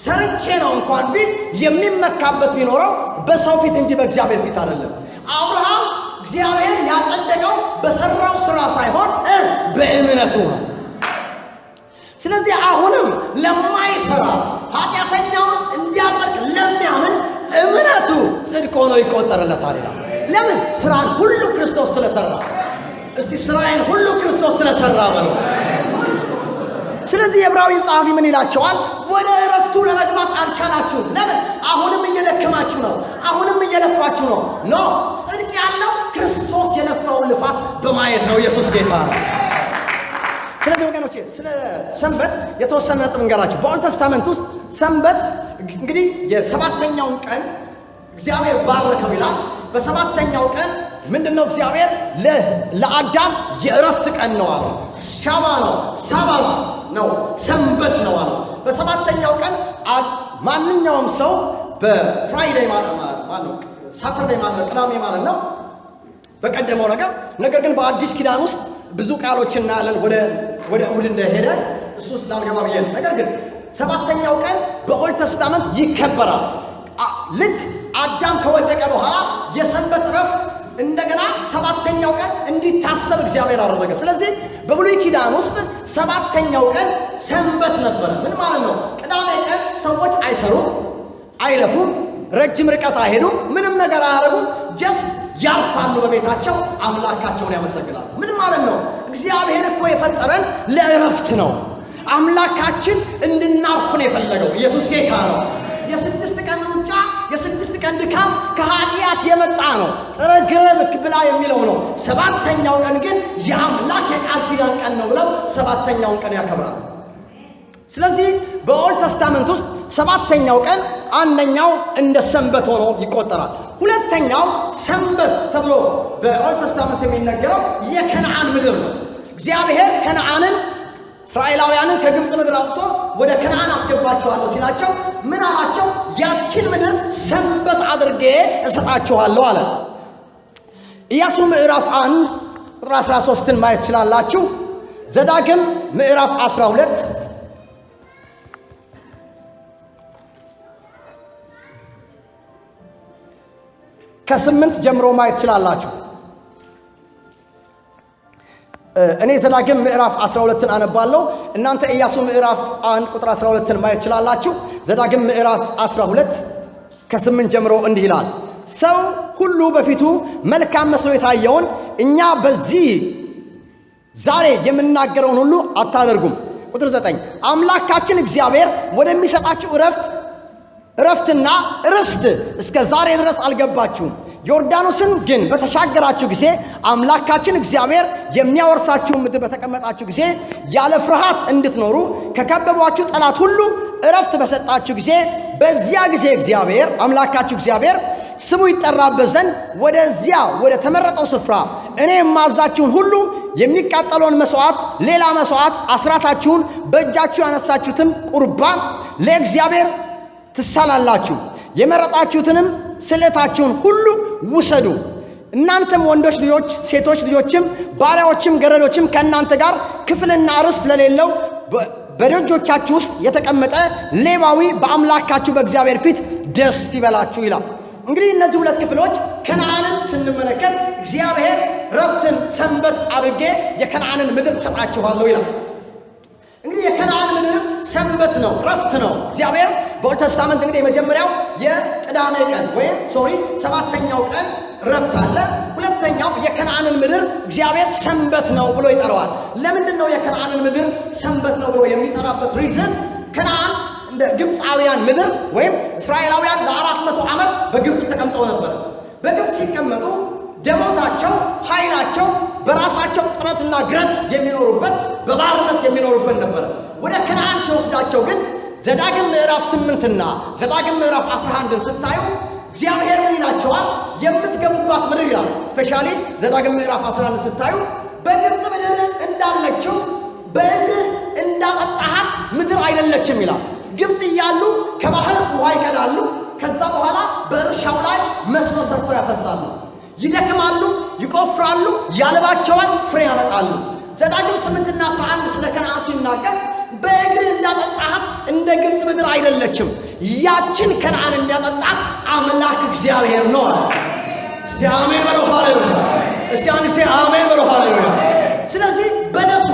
ሰርቼ ነው እንኳን ቢል የሚመካበት ቢኖረው በሰው ፊት እንጂ በእግዚአብሔር ፊት አይደለም። አብርሃም እግዚአብሔር ያጸደቀው በሰራው ስራ ሳይሆን በእምነቱ ነው። ስለዚህ አሁንም ለማይሰራ፣ ኃጢአተኛውን እንዲያጸድቅ ለሚያምን እምነቱ ጽድቅ ሆኖ ይቆጠርለታል ይላል። ለምን? ስራን ሁሉ ክርስቶስ ስለሰራ። እስቲ ስራዬን ሁሉ ክርስቶስ ስለሰራ በሉ። ስለዚህ የዕብራዊ ጸሐፊ ምን ይላቸዋል? ወደ እረፍቱ ለመግባት አልቻላችሁም። ለምን? አሁንም እየደከማችሁ ነው። አሁንም እየለፋችሁ ነው። No፣ ጽድቅ ያለው ክርስቶስ የለፋውን ልፋት በማየት ነው። ኢየሱስ ጌታ ነው። ስለዚህ ወገኖቼ ስለ ሰንበት የተወሰነ ነጥብ እንገራችሁ። በ Old Testament ውስጥ ሰንበት እንግዲህ የሰባተኛውን ቀን እግዚአብሔር ባረከው ይላል። በሰባተኛው ቀን ምንድነው? እግዚአብሔር ለአዳም የእረፍት ቀን ነው አለው። ሻባ ነው፣ Sabbath ነው፣ ሰንበት ነው አለው። በሰባተኛው ቀን ማንኛውም ሰው በ Friday ማለት ነው፣ Saturday ማለት ነው፣ ቅዳሜ ማለት ነው በቀደመው ነገር ግን በአዲስ ኪዳን ውስጥ ብዙ ቃሎች እናያለን ወደ እሁድ እንደሄደ፣ እሱ ውስጥ ላልገባ ብዬ ነው። ነገር ግን ሰባተኛው ቀን በ Old Testament ይከበራል። ልክ አዳም ከወደቀ በኋላ የሰንበት እረፍት እንደገና ሰባተኛው ቀን እንዲታሰብ እግዚአብሔር አደረገ። ስለዚህ በብሉይ ኪዳን ውስጥ ሰባተኛው ቀን ሰንበት ነበረ። ምን ማለት ነው? ቅዳሜ ቀን ሰዎች አይሰሩም፣ አይለፉም፣ ረጅም ርቀት አይሄዱም፣ ምንም ነገር አያደርጉም። Just ያርፋሉ በቤታቸው፣ አምላካቸውን ያመሰግናሉ። ምን ማለት ነው? እግዚአብሔር እኮ የፈጠረን ለእረፍት ነው። አምላካችን እንድናርፍ ነው የፈለገው። ኢየሱስ ጌታ ነው። የ6 ቀን ሩጫ፣ የ6 ቀን ድካም ከኃጢአት የመጣ ነው። ጥረህ ግረህ ብላ የሚለው ነው። ሰባተኛው ቀን ግን የአምላክ የቃል ኪዳን ቀን ነው ብለው ሰባተኛውን ቀን ያከብራሉ። ስለዚህ በ Old Testament ውስጥ ሰባተኛው ቀን አንደኛው እንደ ሰንበት ሆኖ ይቆጠራል። ሁለተኛው ሰንበት ተብሎ በ Old Testament የሚነገረው የከነዓን ምድር ነው። እግዚአብሔር ከነዓንን፣ እስራኤላውያንን ከግብፅ ምድር አውጥቶ ወደ ከነዓን አስገባቸዋለሁ ሲላቸው ምን አላቸው? ያችን ምድር ሰንበት አድርጌ እሰጣችኋለሁ አለ። ኢያሱ ምዕራፍ 1 ቁጥር 13ን ማየት ትችላላችሁ። ዘዳግም ምዕራፍ 12 ከ8 ጀምሮ ማየት ትችላላችሁ። እኔ ዘዳግም ምዕራፍ 12ን አነባለሁ። እናንተ ኢያሱ ምዕራፍ 1 ቁጥር 12ን ማየት ትችላላችሁ። ዘዳግም ምዕራፍ 12 ከ8 ጀምሮ እንዲህ ይላል። ሰው ሁሉ በፊቱ መልካም መስሎ የታየውን እኛ በዚህ ዛሬ የምናገረውን ሁሉ አታደርጉም። ቁጥር 9፣ አምላካችን እግዚአብሔር ወደሚሰጣችሁ እረፍትና ርስት እስከ ዛሬ ድረስ አልገባችሁም። ዮርዳኖስን ግን በተሻገራችሁ ጊዜ፣ አምላካችን እግዚአብሔር የሚያወርሳችሁን ምድር በተቀመጣችሁ ጊዜ፣ ያለ ፍርሃት እንድትኖሩ ከከበቧችሁ ጠላት ሁሉ እረፍት በሰጣችሁ ጊዜ፣ በዚያ ጊዜ እግዚአብሔር አምላካችሁ እግዚአብሔር ስሙ ይጠራበት ዘንድ ወደዚያ ወደ ተመረጠው ስፍራ እኔ የማዛችሁን ሁሉ፣ የሚቃጠለውን መስዋዕት፣ ሌላ መስዋዕት፣ አስራታችሁን፣ በእጃችሁ ያነሳችሁትን ቁርባን ለእግዚአብሔር ትሳላላችሁ። የመረጣችሁትንም ስለታችሁን ሁሉ ውሰዱ። እናንተም ወንዶች ልጆች፣ ሴቶች ልጆችም፣ ባሪያዎችም፣ ገረዶችም፣ ከእናንተ ጋር ክፍልና ርስት ለሌለው በደጆቻችሁ ውስጥ የተቀመጠ ሌዋዊ በአምላካችሁ በእግዚአብሔር ፊት ደስ ይበላችሁ ይላል። እንግዲህ እነዚህ ሁለት ክፍሎች ከነዓንን ስንመለከት እግዚአብሔር ረፍትን ሰንበት አድርጌ የከነዓንን ምድር እሰጣችኋለሁ ይላል። እንግዲህ የከነዓን ምድር ሰንበት ነው፣ ረፍት ነው። እግዚአብሔር በ Old Testament እንግዲህ የመጀመሪያው የቅዳሜ ቀን ወይም sorry ሰባተኛው ቀን ረፍት አለ። ሁለተኛው የከነዓንን ምድር እግዚአብሔር ሰንበት ነው ብሎ ይጠራዋል። ለምንድን ነው የከነዓንን ምድር ሰንበት ነው ብሎ የሚጠራበት reason? ከነዓን እንደ ግብፃውያን ምድር ወይም እስራኤላውያን ለ400 ዓመት በግብፅ ተቀምጠው ነበር። በግብፅ ሲቀመጡ ደሞዛቸው፣ ኃይላቸው፣ በራሳቸው ጥረትና ግረት የሚኖሩበት፣ በባርነት የሚኖሩበት ነበረ። ወደ ከነዓን ሲወስዳቸው ግን ዘዳግም ምዕራፍ 8ና ዘዳግም ምዕራፍ 11ን ስታዩ እግዚአብሔር ምን ይላቸዋል? የምትገቡባት ምድር ይላል። Specially ዘዳግም ምዕራፍ 11 ስታዩ በግብፅ ምድር እንዳለችው በእግርህ እንዳጠጣሃት አይደለችም ይላል። ግብፅ እያሉ ከባህር ውሃ ይቀዳሉ። ከዛ በኋላ በእርሻው ላይ መስኖ ሰርቶ ያፈሳሉ። ይደክማሉ፣ ይቆፍራሉ፣ ያልባቸዋል፣ ፍሬ ያመጣሉ። ዘዳግም 8ና 11 ስለ ከነዓን ሲናገር በእግርህ እንዳጠጣሃት እንደ ግብፅ ምድር አይደለችም። ያችን ከነዓን የሚያጠጣት አምላክ እግዚአብሔር ነው አለ። እስቲ አሜን በለው ሃሌሉያ። እስቲ አንድ ጊዜ አሜን በለው ሃሌሉያ። ስለዚህ በለሱ፣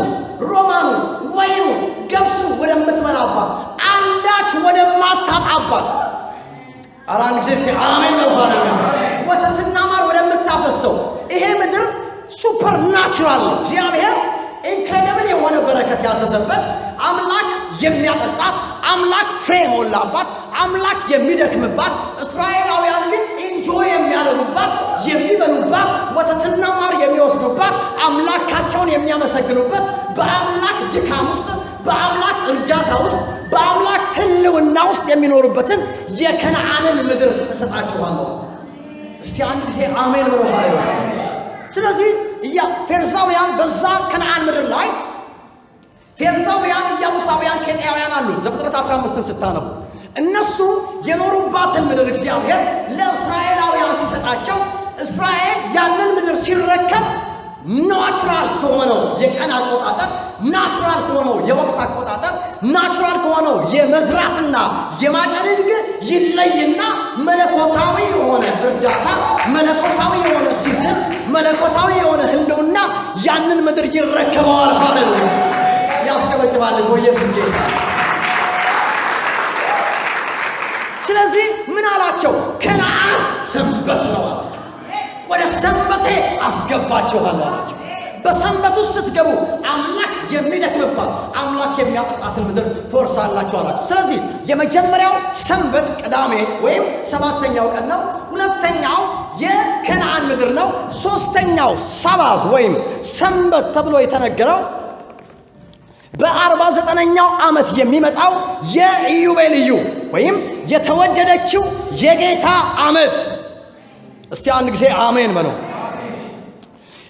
ሮማኑ፣ ወይኑ፣ ገብሱ ወደምትበላባት አንዳች ወደማታጣባት፣ ኧረ አንድ ጊዜ እስቲ አሜን በለው ሃሌሉያ። ወተትና ማር ወደምታፈሰው ይሄ ምድር supernatural ነው። እግዚአብሔር incredible የሆነ በረከት ያዘዘበት፣ አምላክ የሚያጠጣት፣ አምላክ ፍሬ የሞላባት፣ አምላክ የሚደክምባት፣ እስራኤላውያን ግን enjoy የሚያደርጉባት፣ የሚበሉባት፣ ወተትና ማር የሚወስዱባት፣ አምላካቸውን የሚያመሰግኑበት፣ በአምላክ ድካም ውስጥ፣ በአምላክ እርዳታ ውስጥ፣ በአምላክ ሕልውና ውስጥ የሚኖሩበትን የከነዓንን ምድር እሰጣችኋለሁ። እስቲ አንድ ጊዜ አሜን ብሎ ሃሌሉያ። ስለዚህ ፌርዛውያን በዛ ከነዓን ምድር ላይ ፌርዛውያን፣ ኢያቡሳውያን፣ ኬጢያውያን አሉ። ዘፍጥረት 15ን ስታነቡ እነሱ የኖሩባትን ምድር እግዚአብሔር ለእስራኤላውያን ሲሰጣቸው እስራኤል ያንን ምድር ሲረከብ natural ከሆነው የቀን አቆጣጠር፣ natural ከሆነው የወቅት አቆጣጠር፣ natural ከሆነው የመዝራትና የማጨድ ሕግ ይለይና መለኮታዊ የሆነ እርዳታ፣ መለኮታዊ የሆነ season፣ መለኮታዊ የሆነ ህልውና ያንን ምድር ይረከበዋል። ሃሌሉያ! ያስጨበጭባል እኮ ኢየሱስ ጌታ። ስለዚህ ምን አላቸው? ከነዓን ሰንበት ነው አላቸው። ወደ ሰንበቴ አስገባችኋለሁ አላቸው። በሰንበቱ ስትገቡ አምላክ የሚደክምባት፣ አምላክ የሚያጠጣትን ምድር ትወርሳላችሁ አላቸው። ስለዚህ የመጀመሪያው ሰንበት ቅዳሜ ወይም ሰባተኛው ቀን ነው። ሁለተኛው የከነዓን ምድር ነው። ሶስተኛው Sabbath ወይም ሰንበት ተብሎ የተነገረው በ49ኛው ዓመት የሚመጣው የኢዮቤልዩ ወይም የተወደደችው የጌታ ዓመት። እስቲ አንድ ጊዜ አሜን በለው።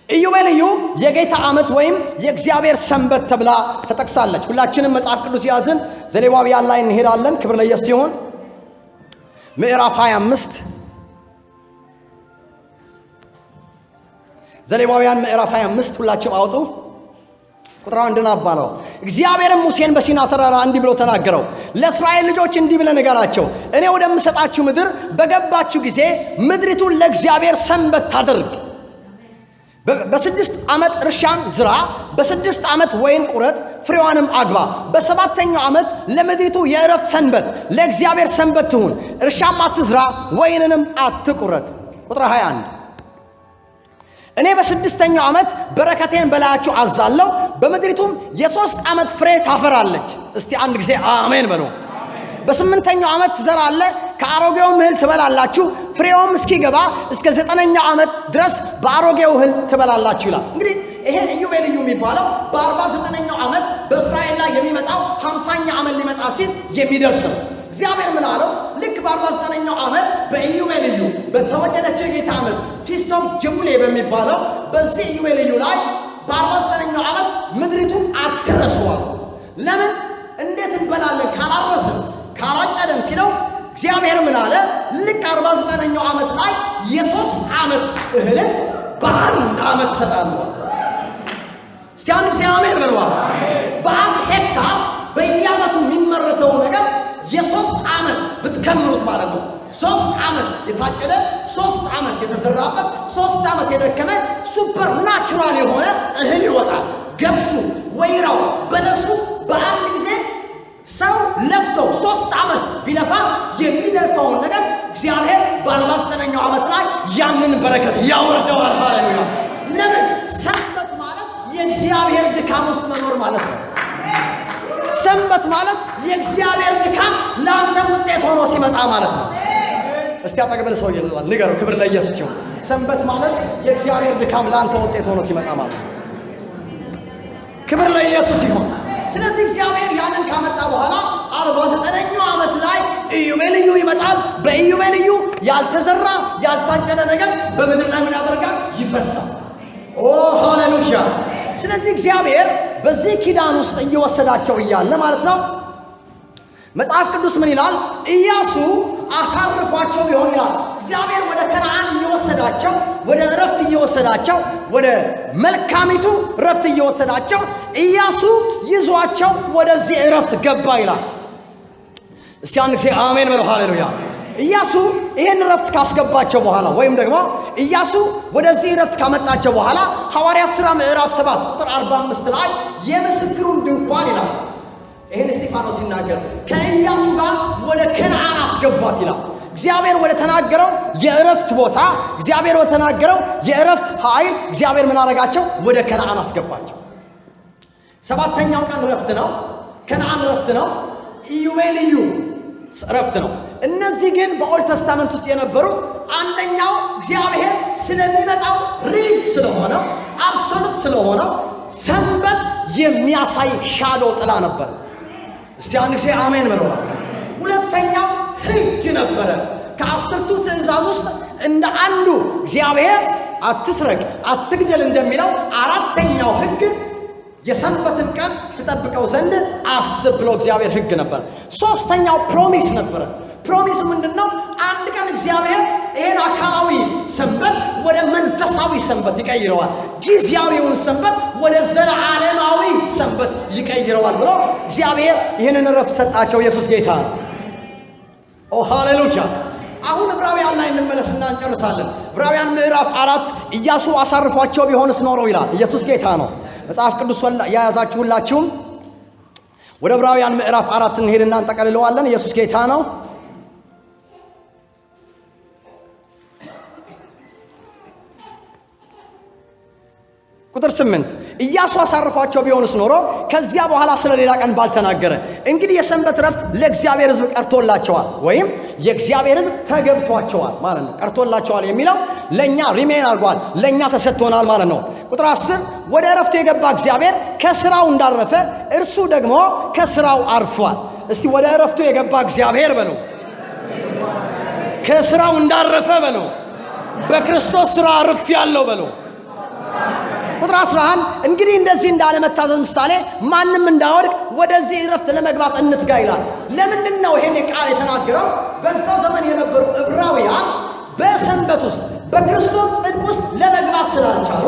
ኢዮቤልዩ የጌታ ዓመት ወይም የእግዚአብሔር ሰንበት ተብላ ተጠቅሳለች። ሁላችንም መጽሐፍ ቅዱስ ያዝን፣ ዘሌዋውያን ላይ እንሄዳለን። ክብር ለኢየሱስ ይሁን። ምዕራፍ 25፣ ዘሌዋውያን ምዕራፍ 25 ሁላችሁም አውጡ። ቁጥር 1ን አባለው። እግዚአብሔርም ሙሴን በሲና ተራራ እንዲህ ብሎ ተናገረው። ለእስራኤል ልጆች እንዲህ ብለህ ንገራቸው፣ እኔ ወደምሰጣችሁ ምድር በገባችሁ ጊዜ ምድሪቱን ለእግዚአብሔር ሰንበት ታደርግ። በ6 ዓመት እርሻን ዝራ፣ በ6 ዓመት ወይን ቁረጥ፣ ፍሬዋንም አግባ። በሰባተኛው ዓመት ለምድሪቱ የእረፍት ሰንበት ለእግዚአብሔር ሰንበት ትሁን። እርሻም አትዝራ፣ ወይንንም አትቁረጥ። ቁጥር 21፣ እኔ በስድስተኛው ዓመት በረከቴን በላያችሁ አዛለሁ፣ በምድሪቱም የ3 ዓመት ፍሬ ታፈራለች። እስቲ አንድ ጊዜ አሜን በሉ። በስምንተኛው ዓመት ትዘራለህ፣ ከአሮጌውም እህል ትበላላችሁ፣ ፍሬውም እስኪገባ እስከ 9ኛው ዓመት ድረስ በአሮጌው እህል ትበላላችሁ ይላል። እንግዲህ ይሄ ኢዮቤልዩ የሚባለው በ49ኛው ዓመት በእስራኤል ላይ የሚመጣው 50ኛ ዓመት ሊመጣ ሲል የሚደርስ ነው። እግዚአብሔር ምን አለው? ልክ በ49ኛው ዓመት በኢዮቤልዩ በተወደደችው የጌታ ዓመት Feast of Jubilee በሚባለው በዚህ ኢዮቤልዩ ላይ በ49ኛው ዓመት ምድሪቱን አትረሱ አለው። ለምን? እንዴት እንበላለን ካላረስን ካላጨደን ሲለው እግዚአብሔር ምን አለ? ልክ 49ኛው ዓመት ላይ የ3 ዓመት እህልን በአንድ ዓመት እሰጣለሁ። እስቲ አንድ ጊዜ አሜን በሉ። በአንድ ሄክታር በየዓመቱ የሚመረተው ነገር የ3 ዓመት ብትከምሩት ማለት ነው። 3 ዓመት የታጨደ፣ 3 ዓመት የተዘራበት፣ 3 ዓመት የደከመ supernatural የሆነ እህል ይወጣል። ገብሱ፣ ወይራው፣ በለሱ በአንድ ጊዜ ሰው ለፍቶ 3 ዓመት ቢለፋ የሚለፋውን ነገር እግዚአብሔር በ49ኛው ዓመት ላይ ያንን በረከት ያወርደዋል። ሃሌሉያ! ለምን? ሰንበት ማለት የእግዚአብሔር ድካም ውስጥ መኖር ማለት ነው። ሰንበት ማለት የእግዚአብሔር ድካም ለአንተ ውጤት ሆኖ ሲመጣ ማለት ነው። እስቲ አጠገብህ ሰው ይላል ንገረው። ክብር ለኢየሱስ ይሁን። ሰንበት ማለት የእግዚአብሔር ድካም ለአንተ ውጤት ሆኖ ሲመጣ ማለት ነው። ክብር ለኢየሱስ ይሁን። ስለዚህ እግዚአብሔር ያንን ካመጣ በኋላ 49ኛው ዓመት ላይ ኢዮቤልዩ ይመጣል። በኢዮቤልዩ ያልተዘራ ያልታጨደ ነገር በምድር ላይ ምን ያደርጋል? ይፈሳል። ኦ ሃሌሉያ! ስለዚህ እግዚአብሔር በዚህ ኪዳን ውስጥ እየወሰዳቸው እያለ ማለት ነው። መጽሐፍ ቅዱስ ምን ይላል? ኢያሱ አሳርፏቸው ቢሆን ይላል። እግዚአብሔር ወደ ከነዓን እየወሰዳቸው፣ ወደ እረፍት እየወሰዳቸው፣ ወደ መልካሚቱ እረፍት እየወሰዳቸው ኢያሱ ይዟቸው ወደዚህ እረፍት ገባ ይላል። እስቲ አንድ ጊዜ አሜን በሉ። ሃሌሉያ። ኢያሱ ይሄን እረፍት ካስገባቸው በኋላ ወይም ደግሞ ኢያሱ ወደዚህ እረፍት ካመጣቸው በኋላ ሐዋርያት ሥራ ምዕራፍ 7 ቁጥር 45 ላይ የምስክሩን ድንኳን ይላል። ይሄን እስጢፋኖስ ሲናገር ከኢያሱ ጋር ወደ ከነዓን አስገቧት ይላል። እግዚአብሔር ወደ ተናገረው የእረፍት ቦታ፣ እግዚአብሔር ወደ ተናገረው የእረፍት ኃይል እግዚአብሔር ምን አደረጋቸው? ወደ ከነዓን አስገባቸው። ሰባተኛው ቀን እረፍት ነው። ከነዓን እረፍት ነው። ኢዮቤልዩ እረፍት ነው። እነዚህ ግን በ Old Testament ውስጥ የነበሩ አንደኛው እግዚአብሔር ስለሚመጣው real ስለሆነው absolute ስለሆነው ሰንበት የሚያሳይ shadow ጥላ ነበር። እስቲ አንድ ጊዜ አሜን በለዋል። ሁለተኛው ሕግ ነበረ። ከአስርቱ ትእዛዝ ውስጥ እንደ አንዱ እግዚአብሔር አትስረቅ፣ አትግደል እንደሚለው አራተኛው ሕግ የሰንበትን ቀን ትጠብቀው ዘንድ አስብ ብሎ እግዚአብሔር ሕግ ነበር። ሶስተኛው promise ነበረ። Promise ኡ ምንድነው? አንድ ቀን እግዚአብሔር ይሄን አካላዊ ሰንበት ወደ መንፈሳዊ ሰንበት ይቀይረዋል፣ ጊዜያዊውን ሰንበት ወደ ዘላለማዊ ሰንበት ይቀይረዋል ብሎ እግዚአብሔር ይህንን እረፍት ሰጣቸው። ኢየሱስ ጌታ ነው። ኦ ሃሌሉያ። አሁን ዕብራውያን ላይ እንመለስና እንጨርሳለን። ዕብራውያን ምዕራፍ 4 ኢያሱ አሳርፏቸው ቢሆንስ ኖሮ ይላል። ኢየሱስ ጌታ ነው። መጽሐፍ ቅዱስ የያዛችሁላችሁም ወደ ዕብራውያን ምዕራፍ 4 እንሄድና እንጠቀልለዋለን። ኢየሱስ ጌታ ነው። ቁጥር 8 ኢያሱ አሳርፏቸው ቢሆንስ ኖሮ ከዚያ በኋላ ስለ ሌላ ቀን ባልተናገረ። እንግዲህ የሰንበት ረፍት ለእግዚአብሔር ሕዝብ ቀርቶላቸዋል፣ ወይም የእግዚአብሔር ሕዝብ ተገብቷቸዋል ማለት ነው። ቀርቶላቸዋል የሚለው ለኛ remain አድርጓል፣ ለኛ ተሰጥቶናል ማለት ነው። ቁጥር 10 ወደ እረፍቱ የገባ እግዚአብሔር ከስራው እንዳረፈ እርሱ ደግሞ ከስራው አርፏል። እስቲ ወደ እረፍቱ የገባ እግዚአብሔር በሉ፣ ከስራው እንዳረፈ በሉ፣ በክርስቶስ ስራ አርፌያለሁ በሉ። ቁጥር 11 እንግዲህ እንደዚህ እንዳለመታዘዝ ምሳሌ ማንም እንዳይወድቅ ወደዚህ እረፍት ለመግባት እንትጋ ይላል። ለምንድን ነው ይሄን ቃል የተናገረው? በዛው ዘመን የነበሩ ዕብራውያን በሰንበት ውስጥ በክርስቶስ ጽድቅ ውስጥ ለመግባት ስላልቻሉ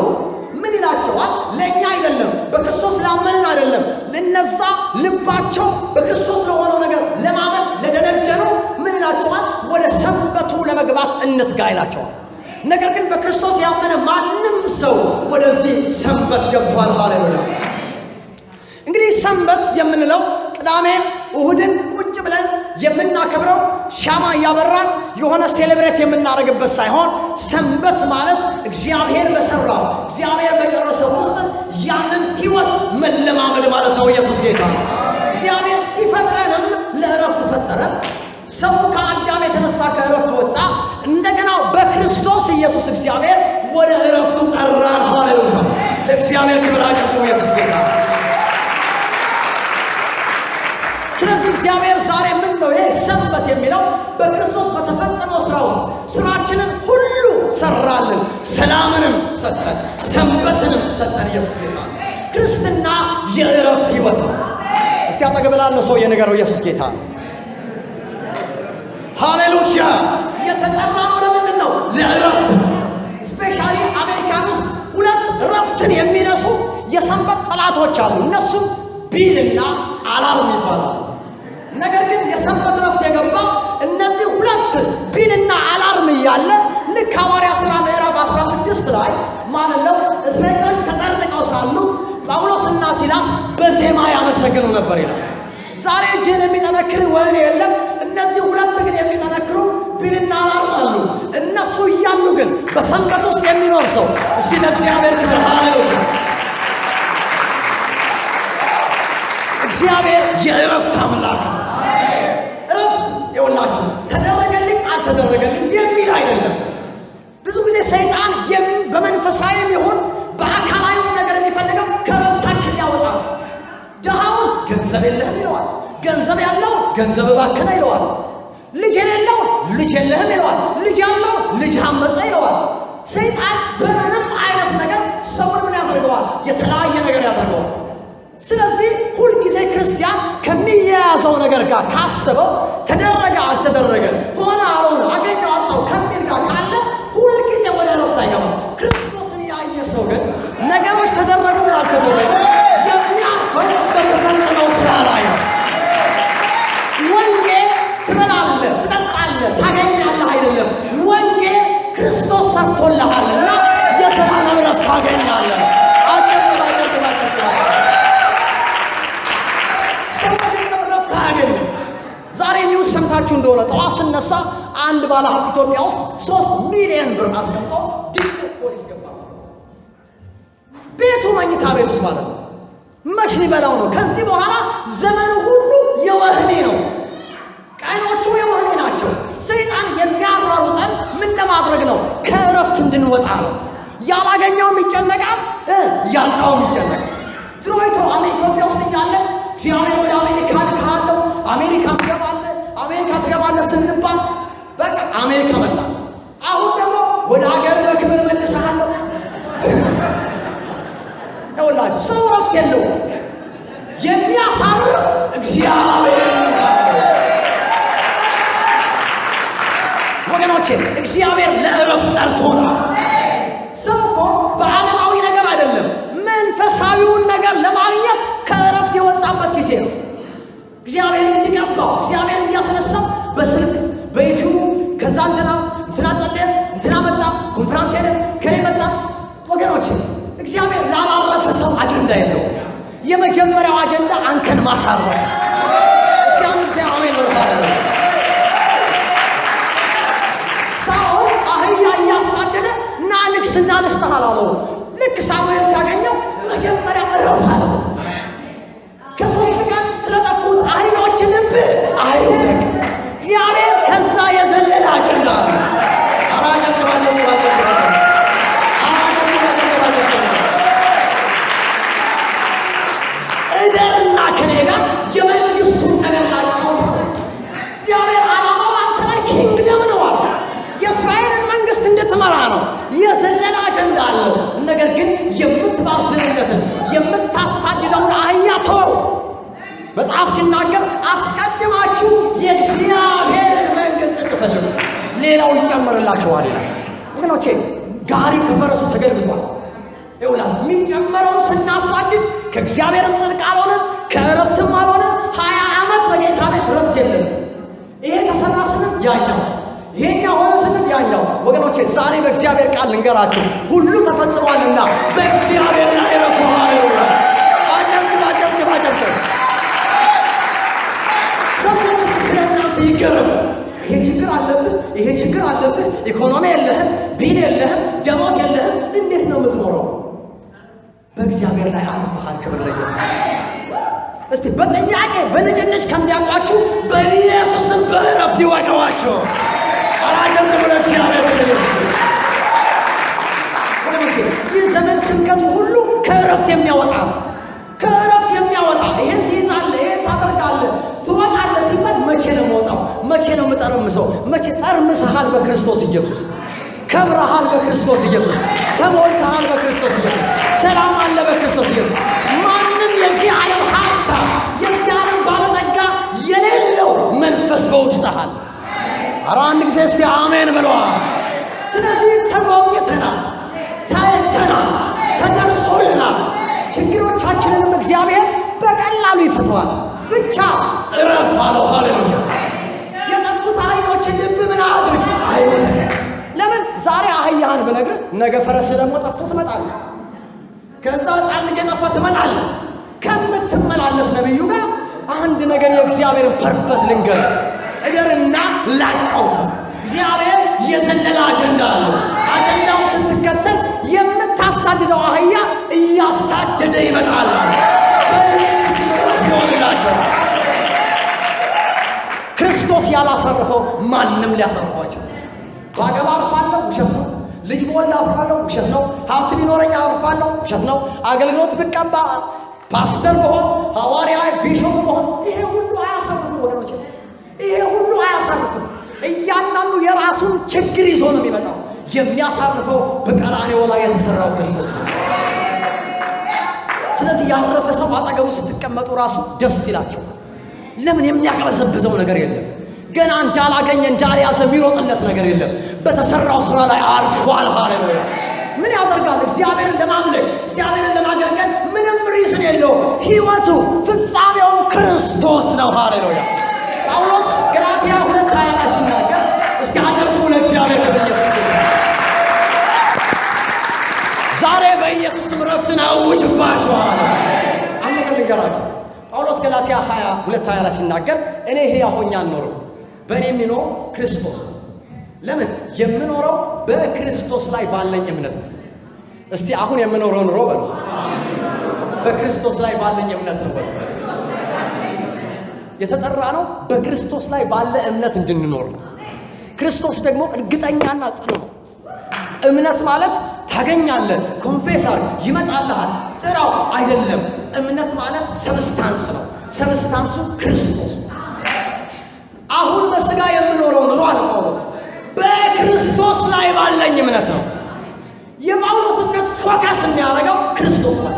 ምን ይላቸዋል? ለኛ አይደለም፣ በክርስቶስ ላመንን አይደለም፣ ለነዛ ልባቸው በክርስቶስ ለሆነው ነገር ለማመን ለደነደኑ ምን ይላቸዋል? ወደ ሰንበቱ ለመግባት እንትጋ ይላቸዋል። ነገር ግን በክርስቶስ ያመነ ማንም ሰው ወደዚህ ሰንበት ገብቷል። ሃሌሉያ። እንግዲህ ሰንበት የምንለው ቅዳሜን እሁድን ቁጭ ብለን የምናከብረው ሻማ እያበራን የሆነ celebrate የምናደርግበት ሳይሆን ሰንበት ማለት እግዚአብሔር በሰራው እግዚአብሔር በጨረሰው ውስጥ ያንን ሕይወት መለማመድ ማለት ነው። ኢየሱስ ጌታ ነው። እግዚአብሔር ሲፈጥረንም ለእረፍት ፈጠረን። ሰው ከአዳም የተነሳ ከእረፍት ወጣ። እንደገና በክርስቶስ ኢየሱስ እግዚአብሔር ወደ እረፍቱ ጠራን። ሃሌሉያ። ለእግዚአብሔር ክብር አቅርቡ። ኢየሱስ ጌታ ነው። ስለዚህ እግዚአብሔር ዛሬ ምን ነው ይሄ ሰንበት የሚለው? በክርስቶስ በተፈጸመው ስራ ውስጥ ስራችንን ሁሉ ሰራልን፣ ሰላምንም ሰጠን፣ ሰንበትንም ሰጠን። ኢየሱስ ጌታ ነው። ክርስትና የእረፍት ሕይወት ነው። እስቲ አጠገብ ላለው ሰው የነገረው ኢየሱስ ጌታ ነው። ሃሌሉያ። የተጠራነው ለምንድን ነው? ለእረፍት ነው። Specially አሜሪካን ውስጥ ሁለት እረፍትን የሚነሱ የሰንበት ጠላቶች አሉ። እነሱም bill ና alarm ይባላሉ። ነገር ግን የሰንበት እረፍት የገባው እነዚህ ሁለት bill ና alarm እያለ ልክ ሐዋርያት ሥራ ምዕራፍ 16 ላይ ማለት ነው እስረኞች ተጠርንቀው ሳሉ ጳውሎስና ሲላስ በዜማ ያመሰግኑ ነበር ይላል። ዛሬ እጅህን የሚጠነክር ወህኒ የለም። እነዚህ ሁለት ግን የሚጠነክሩ bill ና alarm አሉ። እነሱ እያሉ ግን በሰንበት ውስጥ የሚኖር ሰው እስቲ ለእግዚአብሔር ክብር ሃሌሉያ። እግዚአብሔር የእረፍት አምላክ ነው። እረፍት ይኸውላችሁ ተደረገልኝ አልተደረገልኝ የሚል አይደለም። ብዙ ጊዜ ሰይጣን በመንፈሳዊም ይሁን በአካላዊም ነገር የሚፈልገው ከእረፍታችን ሊያወጣ ነው። ድሃውን ገንዘብ የለህም ይለዋል። ገንዘብ ያለው ገንዘብ እባክህ ይለዋል። ልጅ የሌለው ልጅ የለህም ይለዋል። ልጅ ያለው ልጅ አመፀ ይለዋል። ሰይጣን በምንም አይነት ነገር ሰውን ምን ያደርገዋል? የተለያየ ነገር ያደርገዋል። ስለዚህ ሁልጊዜ ክርስቲያን ከሚገባው ከሚያያዘው ነገር ጋር ካሰበው ተደረገ አልተደረገ ሆነ አልሆነ አገኘው አጣው ከሚል ጋር ካለ ሁልጊዜ ወደ እረፍት አይገባም። ክርስቶስን ያየ ሰው ግን ነገሮች ተደረጉ አልተደረጉ የሚያርፈው በተፈጸመው ስራ ላይ ነው። ወንጌል ትበላለህ፣ ትጠጣለህ፣ ታገኛለህ አይደለም። ወንጌል ክርስቶስ ሰርቶልሃልና የዘላለም እረፍት ታገኛለህ። አጨብጭብ፣ አጨብጭብ፣ አጨብጭብ። ሰው በገንዘብ እረፍት አያገኝም። ዛሬ news ሰምታችሁ እንደሆነ ጠዋት ስነሳ አንድ ባለሀብት ኢትዮጵያ ውስጥ 3 ሚሊዮን ብር አስቀምጦ ድንገት ፖሊስ ገባ። ቤቱ መኝታ ቤት ውስጥ ማለት ነው። መች ሊበላው ነው? ከዚህ በኋላ ዘመኑ ሁሉ የወህኒ ነው። ቀኖቹ የወህኒ ናቸው። ሰይጣን የሚያሯሩጠን ምን ለማድረግ ነው? ከእረፍት እንድንወጣ ነው። ያላገኘውም ይጨነቃል፣ ያጣውም ይጨነቃል። ድሮ ኢትዮጵያ ውስጥ እያለ እግዚአብሔር ወደ አሜሪካ ልካለው፣ አሜሪካ ትገባለህ፣ አሜሪካ ትገባለህ ስንባል በቃ አሜሪካ መጣ። አሁን ደግሞ ወደ ሀገር በክብር መልሰሃለሁ። ይኸውላችሁ ሰው እረፍት የለውም። የሚያሳርፍ እግዚአብሔር ነው። ወገኖቼ እግዚአብሔር ለእረፍት ጠርቶናል። ሰው እኮ በዓለማዊ ነገር አይደለም፣ መንፈሳዊውን ነገር ለማግኘት ከእረፍት የወጣበት ጊዜ ነው። እግዚአብሔር እንዲቀባው እግዚአብሔር እንዲያስነሳው በስልክ በዩቲዩብ ከዛ እንትና እንትና ጸለየ፣ እንትና መጣ፣ ኮንፈራንስ ሄደ፣ ከኔ መጣ። ወገኖቼ እግዚአብሔር ላላረፈ ሰው አጀንዳ የለውም። የመጀመሪያው አጀንዳ አንተን ማሳረፍ። እስቲ አንድ ጊዜ አሜን በሉ። ሳኦል አህያ እያሳደደ ና ንግስና ልስጥህ አላለው። ልክ ሳሙኤል ሲያገኘው መጀመሪያ እረፍ አለው። ከ3 ቀን ስለጠፉት አህዮች ልብ አይውደቅ። እግዚአብሔር ከዛ የዘለለ አጀንዳ አለ። ኧረ አጨብጭብ፣ አጨብጭብ፣ አጨብጭብ፣ አጨብጭብ፣ አጨብጭብ፣ አጨብጭብ። እደርና ከኔ ጋር የመንግስቱን ነገር ላጫውት ነው። እግዚአብሔር ዓላማው አንተ ላይ kingdom ነው አለ። የእስራኤልን መንግስት እንድትመራ ነው። የዘለለ አጀንዳ አለው። ነገር ግን የምትባዝንለትን የምታሳድደውን አህያ ተወው። መጽሐፍ ሲናገር አስቀድማችሁ የእግዚአብሔርን መንግስት ጽድቅ ፈልጉ፣ ሌላው ይጨመርላችኋል ይላል። ወገኖቼ ጋሪ ከፈረሱ ተገልብጧል። ይውላል የሚጨመረውን ስናሳድድ ከእግዚአብሔርም ጽድቅ አልሆነን ከእረፍትም አልሆነን። 20 ዓመት በጌታ ቤት እረፍት የለም። ይሄ ተሰራ ስንል ያኛው፣ ይሄኛው ሆነ ስንል ያኛው። ወገኖቼ ዛሬ በእግዚአብሔር ቃል ልንገራችሁ ሁሉ ተፈጽሟልና በእግዚአብሔር ላይ እረፉ። ሃሌሉያ! አጨብጭብ፣ አጨብጭብ፣ አጨብጭብ። ሰዎች እስቲ ስለ እናንተ ይገረሙ። ይሄ ችግር አለብህ፣ ይሄ ችግር አለብህ፣ ኢኮኖሚ የለህም፣ bill የለህም፣ ደሞዝ የለህም፣ እንዴት ነው የምትኖረው? በእግዚአብሔር ላይ አርፈሃል። ክብር ለኢየሱስ። እስቲ በጥያቄ በንጭንጭ ከሚያውቋችሁ በኢየሱስም በእረፍት ይወቀዋቸው። አራጀት ብለ እግዚአብሔር ክብር ይስጥ። ወገኖቼ ይህ ዘመን ስብከቱ ሁሉ ከእረፍት የሚያወጣ ነው። ከእረፍት የሚያወጣ ይሄን ትይዛለህ፣ ይሄን ታደርጋለህ፣ ትወጣለህ ሲባል መቼ ነው የምወጣው? መቼ ነው የምጠረምሰው? መቼ ጠርምሰሃል? በክርስቶስ ኢየሱስ ከብረሃል። በክርስቶስ ኢየሱስ ተሞልተሃል። በክርስቶስ ኢየሱስ ሰላም አለ። በክርስቶስ ኢየሱስ ማንም የዚህ ዓለም ሀብታም የዚህ ዓለም ባለጠጋ የሌለው መንፈስ በውስጥህ አለ። ኧረ አንድ ጊዜ እስቲ አሜን ብለዋል። ስለዚህ ተጎብኝተናል፣ ታይተናል፣ ተደርሶልናል። ችግሮቻችንንም እግዚአብሔር በቀላሉ ይፈተዋል። ብቻ እረፍ አለው። ሃሌሉያ። የጠፉት አህዮችን ልብ ምን አድርግ አይውደቅ። ለምን ዛሬ አህያህን ብነግርህ ነገ ፈረስህ ደግሞ ጠፍቶ ትመጣለህ። ከዛ ሕፃን ልጅ የጠፋ ትመጣለህ። ከምትመላለስ ነቢዩ ጋር አንድ ነገር የእግዚአብሔርን purpose ልንገር፣ እደርና ላጫውት። እግዚአብሔር የዘለለ አጀንዳ አለው። አጀንዳውን ስትከተል የምታሳድደው አህያ እያሳደደ ይመጣል። ይሆንላቸው። ክርስቶስ ያላሳረፈው ማንም ሊያሳርፏቸው። ባገባ አርፋለሁ፣ ውሸት ነው። ልጅ ብወልድ አርፋለሁ፣ ውሸት ነው። ሀብት ቢኖረኝ አርፋለሁ፣ ውሸት ነው። አገልግሎት ብቀባ፣ ፓስተር ብሆን፣ ሐዋርያ bishop ብሆን፣ ይሄ ሁሉ አያሳርፍም ወገኖች፣ ይሄ ሁሉ አያሳርፍም። እያንዳንዱ የራሱን ችግር ይዞ ነው የሚመጣው። የሚያሳርፈው በቀራንዮ ላይ የተሰራው ክርስቶስ ነው። ስለዚህ ያረፈ ሰው አጠገቡ ስትቀመጡ ራሱ ደስ ይላቸዋል። ለምን? የሚያቅበዘብዘው ነገር የለም። ገና እንዳላገኘ እንዳልያዘ የሚሮጥለት ነገር የለም። በተሰራው ስራ ላይ አርፏል። ሃሌሉያ! ምን ያደርጋል? እግዚአብሔርን ለማምለክ፣ እግዚአብሔርን ለማገልገል ምንም reason የለውም። ህይወቱ ፍጻሜውን ክርስቶስ ነው። ሃሌሉያ! ጳውሎስ ገላትያ 2:20 ላይ ሲናገር፣ እስቲ አጨብጭቡ ለእግዚአብሔር ክብር። ዛሬ በኢየሱስ ስም ረፍትን አውጅባችኋለሁ። አንድ ነገር ልንገራችሁ። ጳውሎስ ገላትያ 2:20 ላይ ሲናገር እኔ ሕያው ሆኜ አልኖርም፣ በእኔ የሚኖር ክርስቶስ ነው። ለምን? የምኖረው በክርስቶስ ላይ ባለኝ እምነት ነው። እስቲ አሁን የምኖረው ኑሮ በሉ፣ በክርስቶስ ላይ ባለኝ እምነት ነው በሉ። የተጠራ ነው በክርስቶስ ላይ ባለ እምነት እንድንኖር ነው። ክርስቶስ ደግሞ እርግጠኛና ጽኑ ነው። እምነት ማለት ታገኛለህ፣ confess አርግ፣ ይመጣልሃል፣ ጥራው አይደለም። እምነት ማለት substance ነው። Substance ኡ ክርስቶስ ነው። አሁን በስጋ የምኖረው ኑሮ አለ ጳውሎስ በክርስቶስ ላይ ባለኝ እምነት ነው። የጳውሎስ እምነት focus የሚያደርገው ክርስቶስ ላይ።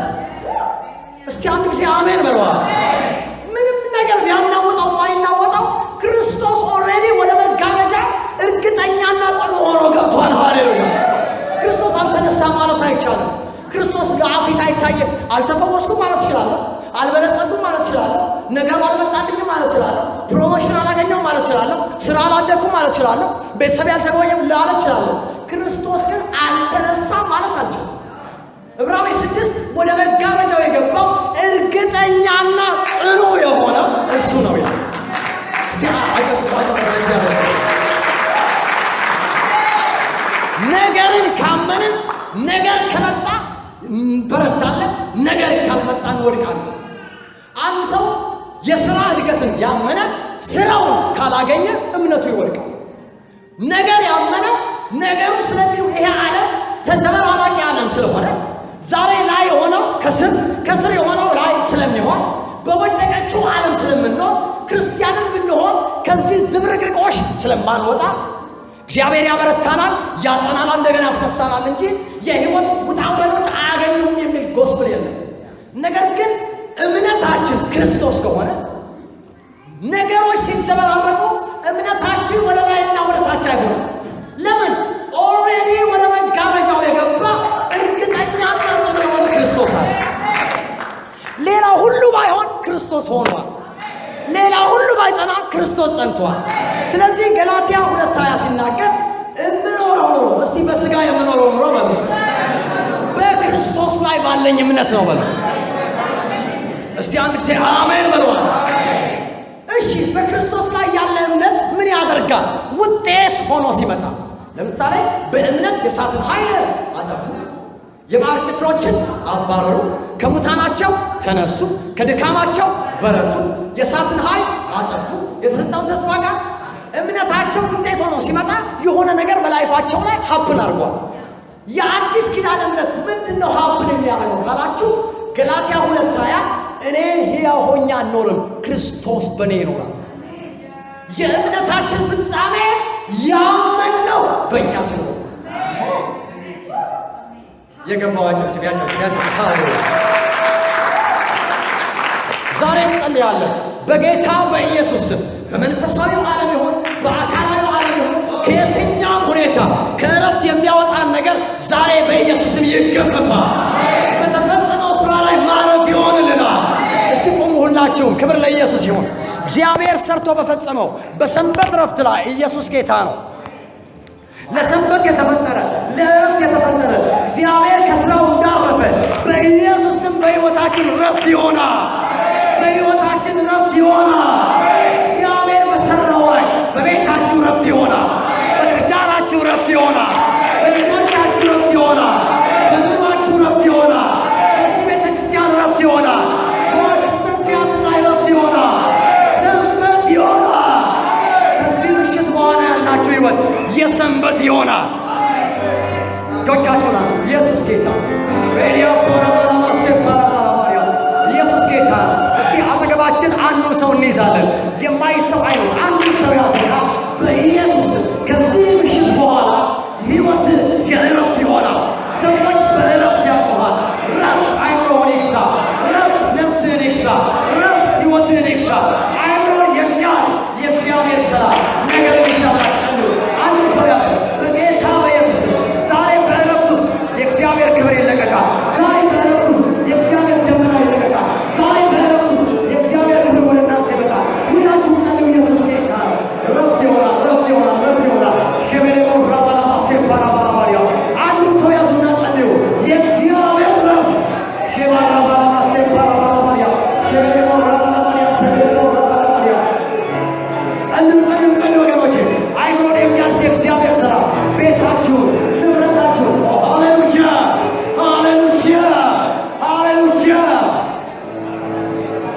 እስቲ አንድ ጊዜ አሜን በለዋል። ምንም ነገር ቢያናወጣው ማይናወጣው ክርስቶስ already ወደ መጋረጃ እርግጠኛና ጽኑ ሆኖ ገብቷል። ሃሌሉያ! ክርስቶስ አልተነሳም ማለት አይቻልም። ክርስቶስ ለአፊት አይታይም። አልተፈወስኩም ማለት እችላለሁ። አልበለጸኩም ማለት እችላለሁ። ነገሩ አልመጣልኝም ማለት እችላለሁ። Promotion አላገኘሁም ማለት እችላለሁ። ስራ አላደግኩም ማለት እችላለሁ። ቤተሰብ ያልተጎበኘም ማለት እችላለሁ። ክርስቶስ ግን አልተነሳም ማለት አልችልም። ዕብራዊ 6 ወደ መጋረጃው የገባው እርግጠኛና ጽኑ የሆነ እሱ ነው ይላል። እስቲ አጨብጭቡ፣ አጨብጭቡ ለእግዚአብሔር። ነገርን ካመንን ነገር ከመጣ እንበረታለን፣ ነገር ካልመጣ እንወድቃለን። አንድ ሰው የስራ እድገትን ያመነ ስራውን ካላገኘ እምነቱ ይወድቃል። ነገር ያመነ ነገሩ ስለሚው ይሄ ዓለም ተዘበራራቂ ዓለም ስለሆነ ዛሬ ላይ የሆነው ከስር፣ ከስር የሆነው ላይ ስለሚሆን፣ በወደቀችው ዓለም ስለምንኖር፣ ክርስቲያንም ብንሆን ከዚህ ዝብርቅርቆሽ ስለማንወጣ እግዚአብሔር ያበረታናል፣ ያጸናናል፣ እንደገና ያስነሳናል እንጂ የህይወት ውጣ ውረዶች አያገኙም የሚል gospel የለም። ነገር ግን እምነታችን ክርስቶስ ከሆነ ነገሮች ሲዘበራረቁ እምነታችን ወደ ላይና ወደ ታች አይሆንም። ለምን? Already ወደ መጋረጃው የገባ እርግጠኛና ጽኑ የሆነ ክርስቶስ አለ። ሌላ ሁሉ ባይሆን ክርስቶስ ሆኗል። ሌላ ሁሉ ባይጸና ክርስቶስ ጸንቷል። ስለዚህ ገላትያ 2:20 ሲናገር እምኖረው ኑሮ፣ እስቲ በስጋ የምኖረው ኑሮ በሉ፣ በክርስቶስ ላይ ባለኝ እምነት ነው በሉ። እስቲ አንድ ጊዜ አሜን በለዋል። እሺ፣ በክርስቶስ ላይ ያለ እምነት ምን ያደርጋል? ውጤት ሆኖ ሲመጣ ለምሳሌ በእምነት የእሳትን ኃይል አጠፉ፣ የባሕር ጭፍሮችን አባረሩ፣ ከሙታናቸው ተነሱ፣ ከድካማቸው በረቱ፣ የእሳትን ኃይል አጠፉ፣ የተሰጠውን ተስፋ ቃል እምነታቸው ውጤት ሆኖ ሲመጣ የሆነ ነገር በ life ኣቸው ላይ happen አድርጓል። የአዲስ ኪዳን እምነት ምንድነው happen የሚያደርገው ካላችሁ ገላትያ 2:20 እኔ ሕያው ሆኜ አልኖርም፣ ክርስቶስ በእኔ ይኖራል። የእምነታችን ፍጻሜ ያመንነው በእኛ ሲኖር። የገባው አጨብጭብ፣ ያጨብጭብ፣ ያጨብጭብ። ሃሌሉያ! ዛሬ እንጸልያለን በጌታ በኢየሱስ ስም። በመንፈሳዊው ዓለም ይሁን በአካላዊው ዓለም ይሁን ከየትኛውም ሁኔታ ከእረፍት የሚያወጣን ነገር ዛሬ በኢየሱስ ስም ይገፈፋል። በተፈጸመው ስራ ላይ ማረፍ ይሆንልናል። እስቲ ቁሙ ሁላችሁም፣ ክብር ለኢየሱስ ይሁን። እግዚአብሔር ሰርቶ በፈጸመው በሰንበት እረፍት ላይ፣ ኢየሱስ ጌታ ነው። ለሰንበት የተፈጠረ፣ ለእረፍት የተፈጠረ፣ እግዚአብሔር ከስራው እንዳረፈ በኢየሱስ ስም በሕይወታችን ረፍት ይሆናል። በሕይወታችን ረፍት ይሆናል። እግዚአብሔር በሰራው ላይ በቤታችሁ ረፍት ይሆናል። በትዳራችሁ ረፍት ይሆናል። በልጆቻችሁ ረፍት ይሆናል። በኑሯችሁ ረፍት ይሆናል። በዚህ ቤተ ክርስቲያን ረፍት ይሆናል። በዋሽንግተን ሲያትል ላይ ረፍት ይሆናል። ሰንበት ይሆናል። ከዚህ ምሽት በኋላ ያላችሁ ሕይወት የሰንበት ይሆናል። እጆቻችሁን አንሱ። ኢየሱስ ጌታ። ሬዲዮ ፖራባላማሴ ፓራባላማሪያ፣ ኢየሱስ ጌታ ነው። እስቲ አጠገባችን አንዱን ሰው እንይዛለን። የማይሰው አይኑ አንዱን ሰው ያዝና በኢየሱስ ስም ከዚህ ምሽት በኋላ ሕይወት የእረፍት ይሆናል። ሰዎች በእረፍት ያውቁሃል። ረፍት አይምሮህን ይግዛ። ረፍት ነፍስህን ይግዛ። ረፍት ሕይወትህን ይግዛ። አይምሮ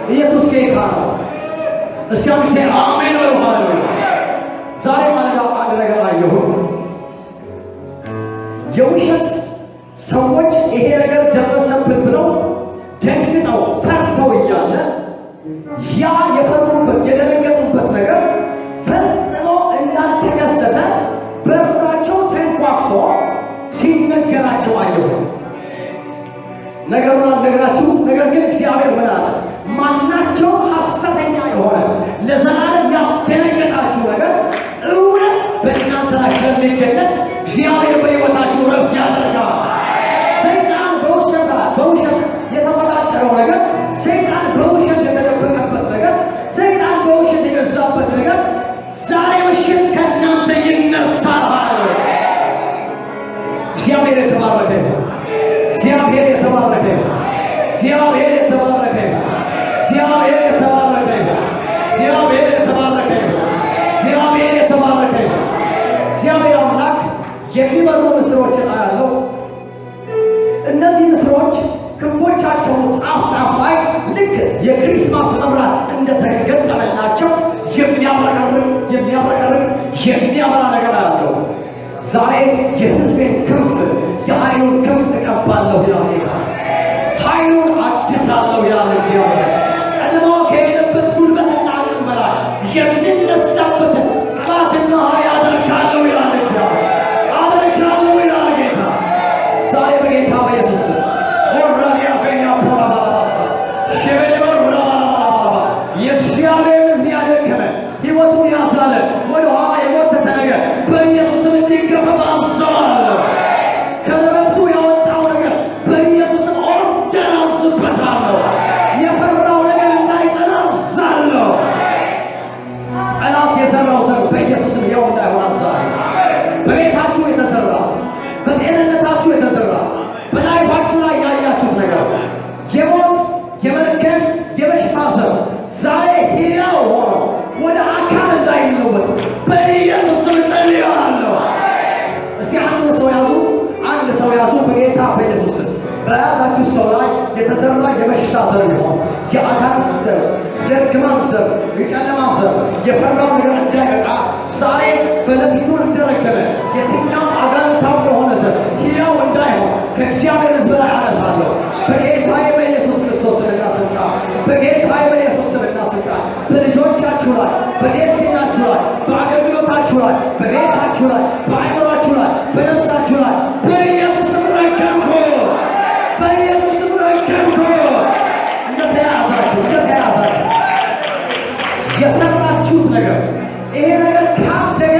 ኢየሱስ ጌታ ነው። እስቲ አንድ ጊዜ አሜን በሉ። ሃሌሉያ። ዛሬ ማለዳ አንድ ነገር አየሁ። የውሸት ሰዎች ይሄ ነገር ደረሰብን ብለው ደንግጠው ፈርተው እያለ ያ የፈሩበት የደነገጡበት ነገር ፈጽሞ እንዳልተከሰተ በራቸው ተንኳክቶ ሲነገራቸው አየሁ። ነገሩን አልነግራችሁ። ነገር ግን እግዚአብሔር ምን አለ? ማናቸው ሐሰተኛ የሆነ ለዘላለም ያስደነገጣችሁ ነገር እውነት በእናንተ ላይ ስለሚገለጥ እግዚአብሔር በሕይወታችሁ ረፍት ያደርጋል። ሰይጣን በውሸት የተቆጣጠረው ነገር፣ ሰይጣን በውሸት የተደበቀበት ነገር፣ ሰይጣን በውሸት የገዛበት ነገር ዛሬ ምሽት ከእናንተ ይነሳል። እግዚአብሔር የተባረከ ይሁን። እግዚአብሔር የተባረከ ይሁን። እግዚአብሔር የተባረከ ይሁን። እግዚአብሔር የተባረከ ይሁን። እግዚአብሔር የተባረከ ይሁን። እግዚአብሔር የተባረከ ይሁን። እግዚአብሔር አምላክ የሚበሩ ንስሮችን አያለው። እነዚህ ንስሮች ክንፎቻቸው ጫፍ ጫፍ ላይ ልክ የ Christmas መብራት እንደተገጠመላቸው የሚያብረቀርቅ የሚያብረቀርቅ የሚያበራ ነገር አለው። ዛሬ የሕዝቤን ክንፍ የኃይሉን ክንፍ እቀባለሁ ይላል ጌታ። ኃይሉን አድሳለሁ ይላል እግዚአብሔር። ቀድሞ ከሄደበት ጉልበትና አቅም በላይ የሚነሳበትን ቅባትና ኃይል አደርጋለሁ ይላል እግዚአብሔር። አደርጋለሁ ይላል ጌታ። ዛሬ በጌታ በኢየሱስ ስም ኦራኒያ ፌኒያ ፖራ ባላባሳ ሸበሌ ራባላባላባ የእግዚአብሔር ሕዝብ ያደከመ፣ ሕይወቱን ያዛለ፣ ወደ ኋላ የጎተተ ነገር በኢየሱስ ስም እንዲገፈፍ አዘዋለሁ። ከእረፍቱ ያወጣው ነገር በኢየሱስ ስም order አዝበታለሁ። የፈራው ነገር እንዳይጸና አዛለሁ። ጠላት የዘራው ዘር በኢየሱስ ስም ሕያው እንዳይሆን አዛለሁ። በቤታችሁ የተዘራ፣ በጤንነታችሁ የተዘራ፣ በ life ኣችሁ ላይ ያያችሁት ነገር የሞት፣ የመርገም፣ የበሽታ ዘር ዛሬ ሕያው ሆኖ ወደ አካል እንዳይለወጥ በኢየሱስ ስም ጸልያለሁ። እስቲ አንድ ሰው ያዙ፣ አንድ ሰው ያዙ። በጌታ በኢየሱስ ስም በያዛችሁ ሰው ላይ የተዘራ የበሽታ ዘር ይሆን፣ የአጋንንት ዘር፣ የእርግማን ዘር፣ የጨለማ ዘር የፈራው ነገር እንዳይመጣ ዛሬ በለሲቱን እንደረገመ የትኛውም አጋንንታዊ የሆነ ዘር ሕያው እንዳይሆን ከእግዚአብሔር ሕዝብ ላይ አነሳለሁ። በጌታዬ በኢየሱስ ክርስቶስ ስምና ስልጣን፣ በጌታዬ በኢየሱስ ስምና ስልጣን በልጆቻችሁ ላይ፣ በ destiny ያችሁ ላይ፣ በአገልግሎታችሁ ላይ፣ በቤታችሁ ላይ፣ በአእምሯችሁ ላይ፣ በነፍሳችሁ ላይ በኢየሱስ ስም ረገምኩ። በኢየሱስ ስም ረገምኩ። እንደተያዛችሁ እንደተያዛችሁ የፈራችሁት ነገር ይሄ ነገር ካደገ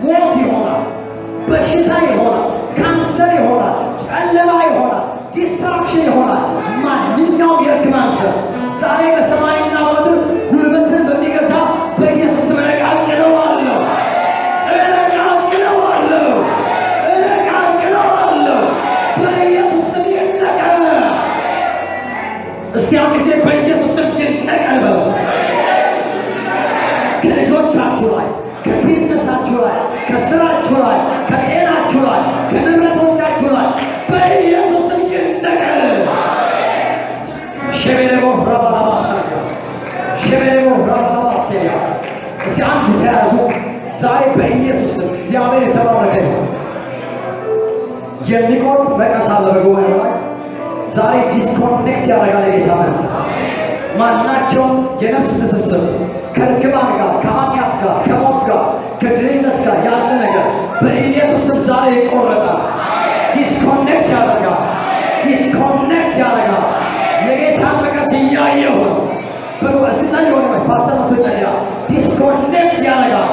ሞት ይሆናል፣ በሽታ ይሆናል፣ ካንሰር ይሆናል፣ ጨለማ ይሆናል፣ destruction ይሆናል። ማንኛውም የእርግማን ዘር ዛሬ በሰማይና በምድር ጉልበትን በሚገዛ በኢየሱስ ስም እነቃቅለዋለሁ፣ እነቃቅለዋለሁ፣ እነቃቅለዋለሁ። በኢየሱስ ስም ይነቀል። እስቲ አንድ ጊዜ በኢየሱስ ስም ይነቀል በሉ። ከልጆቻችሁ ላይ፣ ከቢዝነሳችሁ ላይ፣ ከስራችሁ ላይ፣ ከጤናችሁ ላይ፣ ከንብረቶቻችሁ ላይ በኢየሱስ ስም ይነቀል። ሸቤሌቦ ራባላባሳያ ሸቤሌቦ ራባላባሳያ። እስቲ አንድ ተያዙ። ዛሬ በኢየሱስ ስም እግዚአብሔር የተባረከ ይሁን። የሚቆርጥ መቀስ አለ በጉባኤው ላይ። ዛሬ disconnect ያደርጋል የጌታ መንፈስ። ማናቸውም የነፍስ ትስስር ከእርግማን ጋር፣ ከኃጢአት ጋር፣ ከሞት ጋር፣ ከድህነት ጋር ያለ ነገር በኢየሱስ ስም ዛሬ ይቆረጣል። Disconnect ያደርጋል። Disconnect ያደርጋል። የጌታን መቀስ እያየሁ ነው። ሲጸልዩ ወገኖች፣ ፓስተር መቶ ይጸልያል። Disconnect ያደርጋል።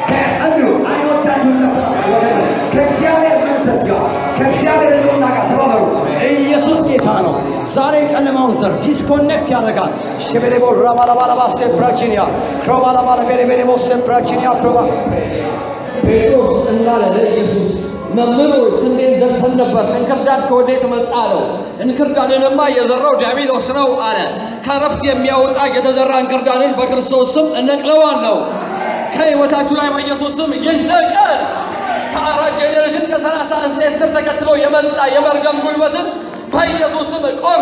ከጸልዩ አይኖቻችሁን ጨፍና ወገኖች፣ ከእግዚአብሔር መንፈስ ጋር ከእግዚአብሔር ሕልውና ጋር ተባበሩ። ኢየሱስ ጌታ ነው። ዛሬ የጨለማውን ዘር disconnect ያደርጋል። ሸቤሌቦ ራባላባላባ ሴፕራቺኒያ ክሮባላባላ ቤሌቤሌቦ ሴፕራቺኒያ ክሮባ። ጴጥሮስ እንዳለ ለኢየሱስ፣ መምህር ሆይ፣ ስንዴን ዘርተን ነበር፣ እንክርዳድ ከወዴት መጣ አለው። እንክርዳድንማ የዘራው ዲያብሎስ ነው አለ። ከረፍት የሚያወጣ የተዘራ እንክርዳድን በክርስቶስ ስም እነቅለዋለሁ። ከሕይወታችሁ ላይ በኢየሱስ ስም ይነቀል። ከአራት generation ከ30 ancestor ተከትሎ የመጣ የመርገም ጉልበትን በኢየሱስ ስም ቆር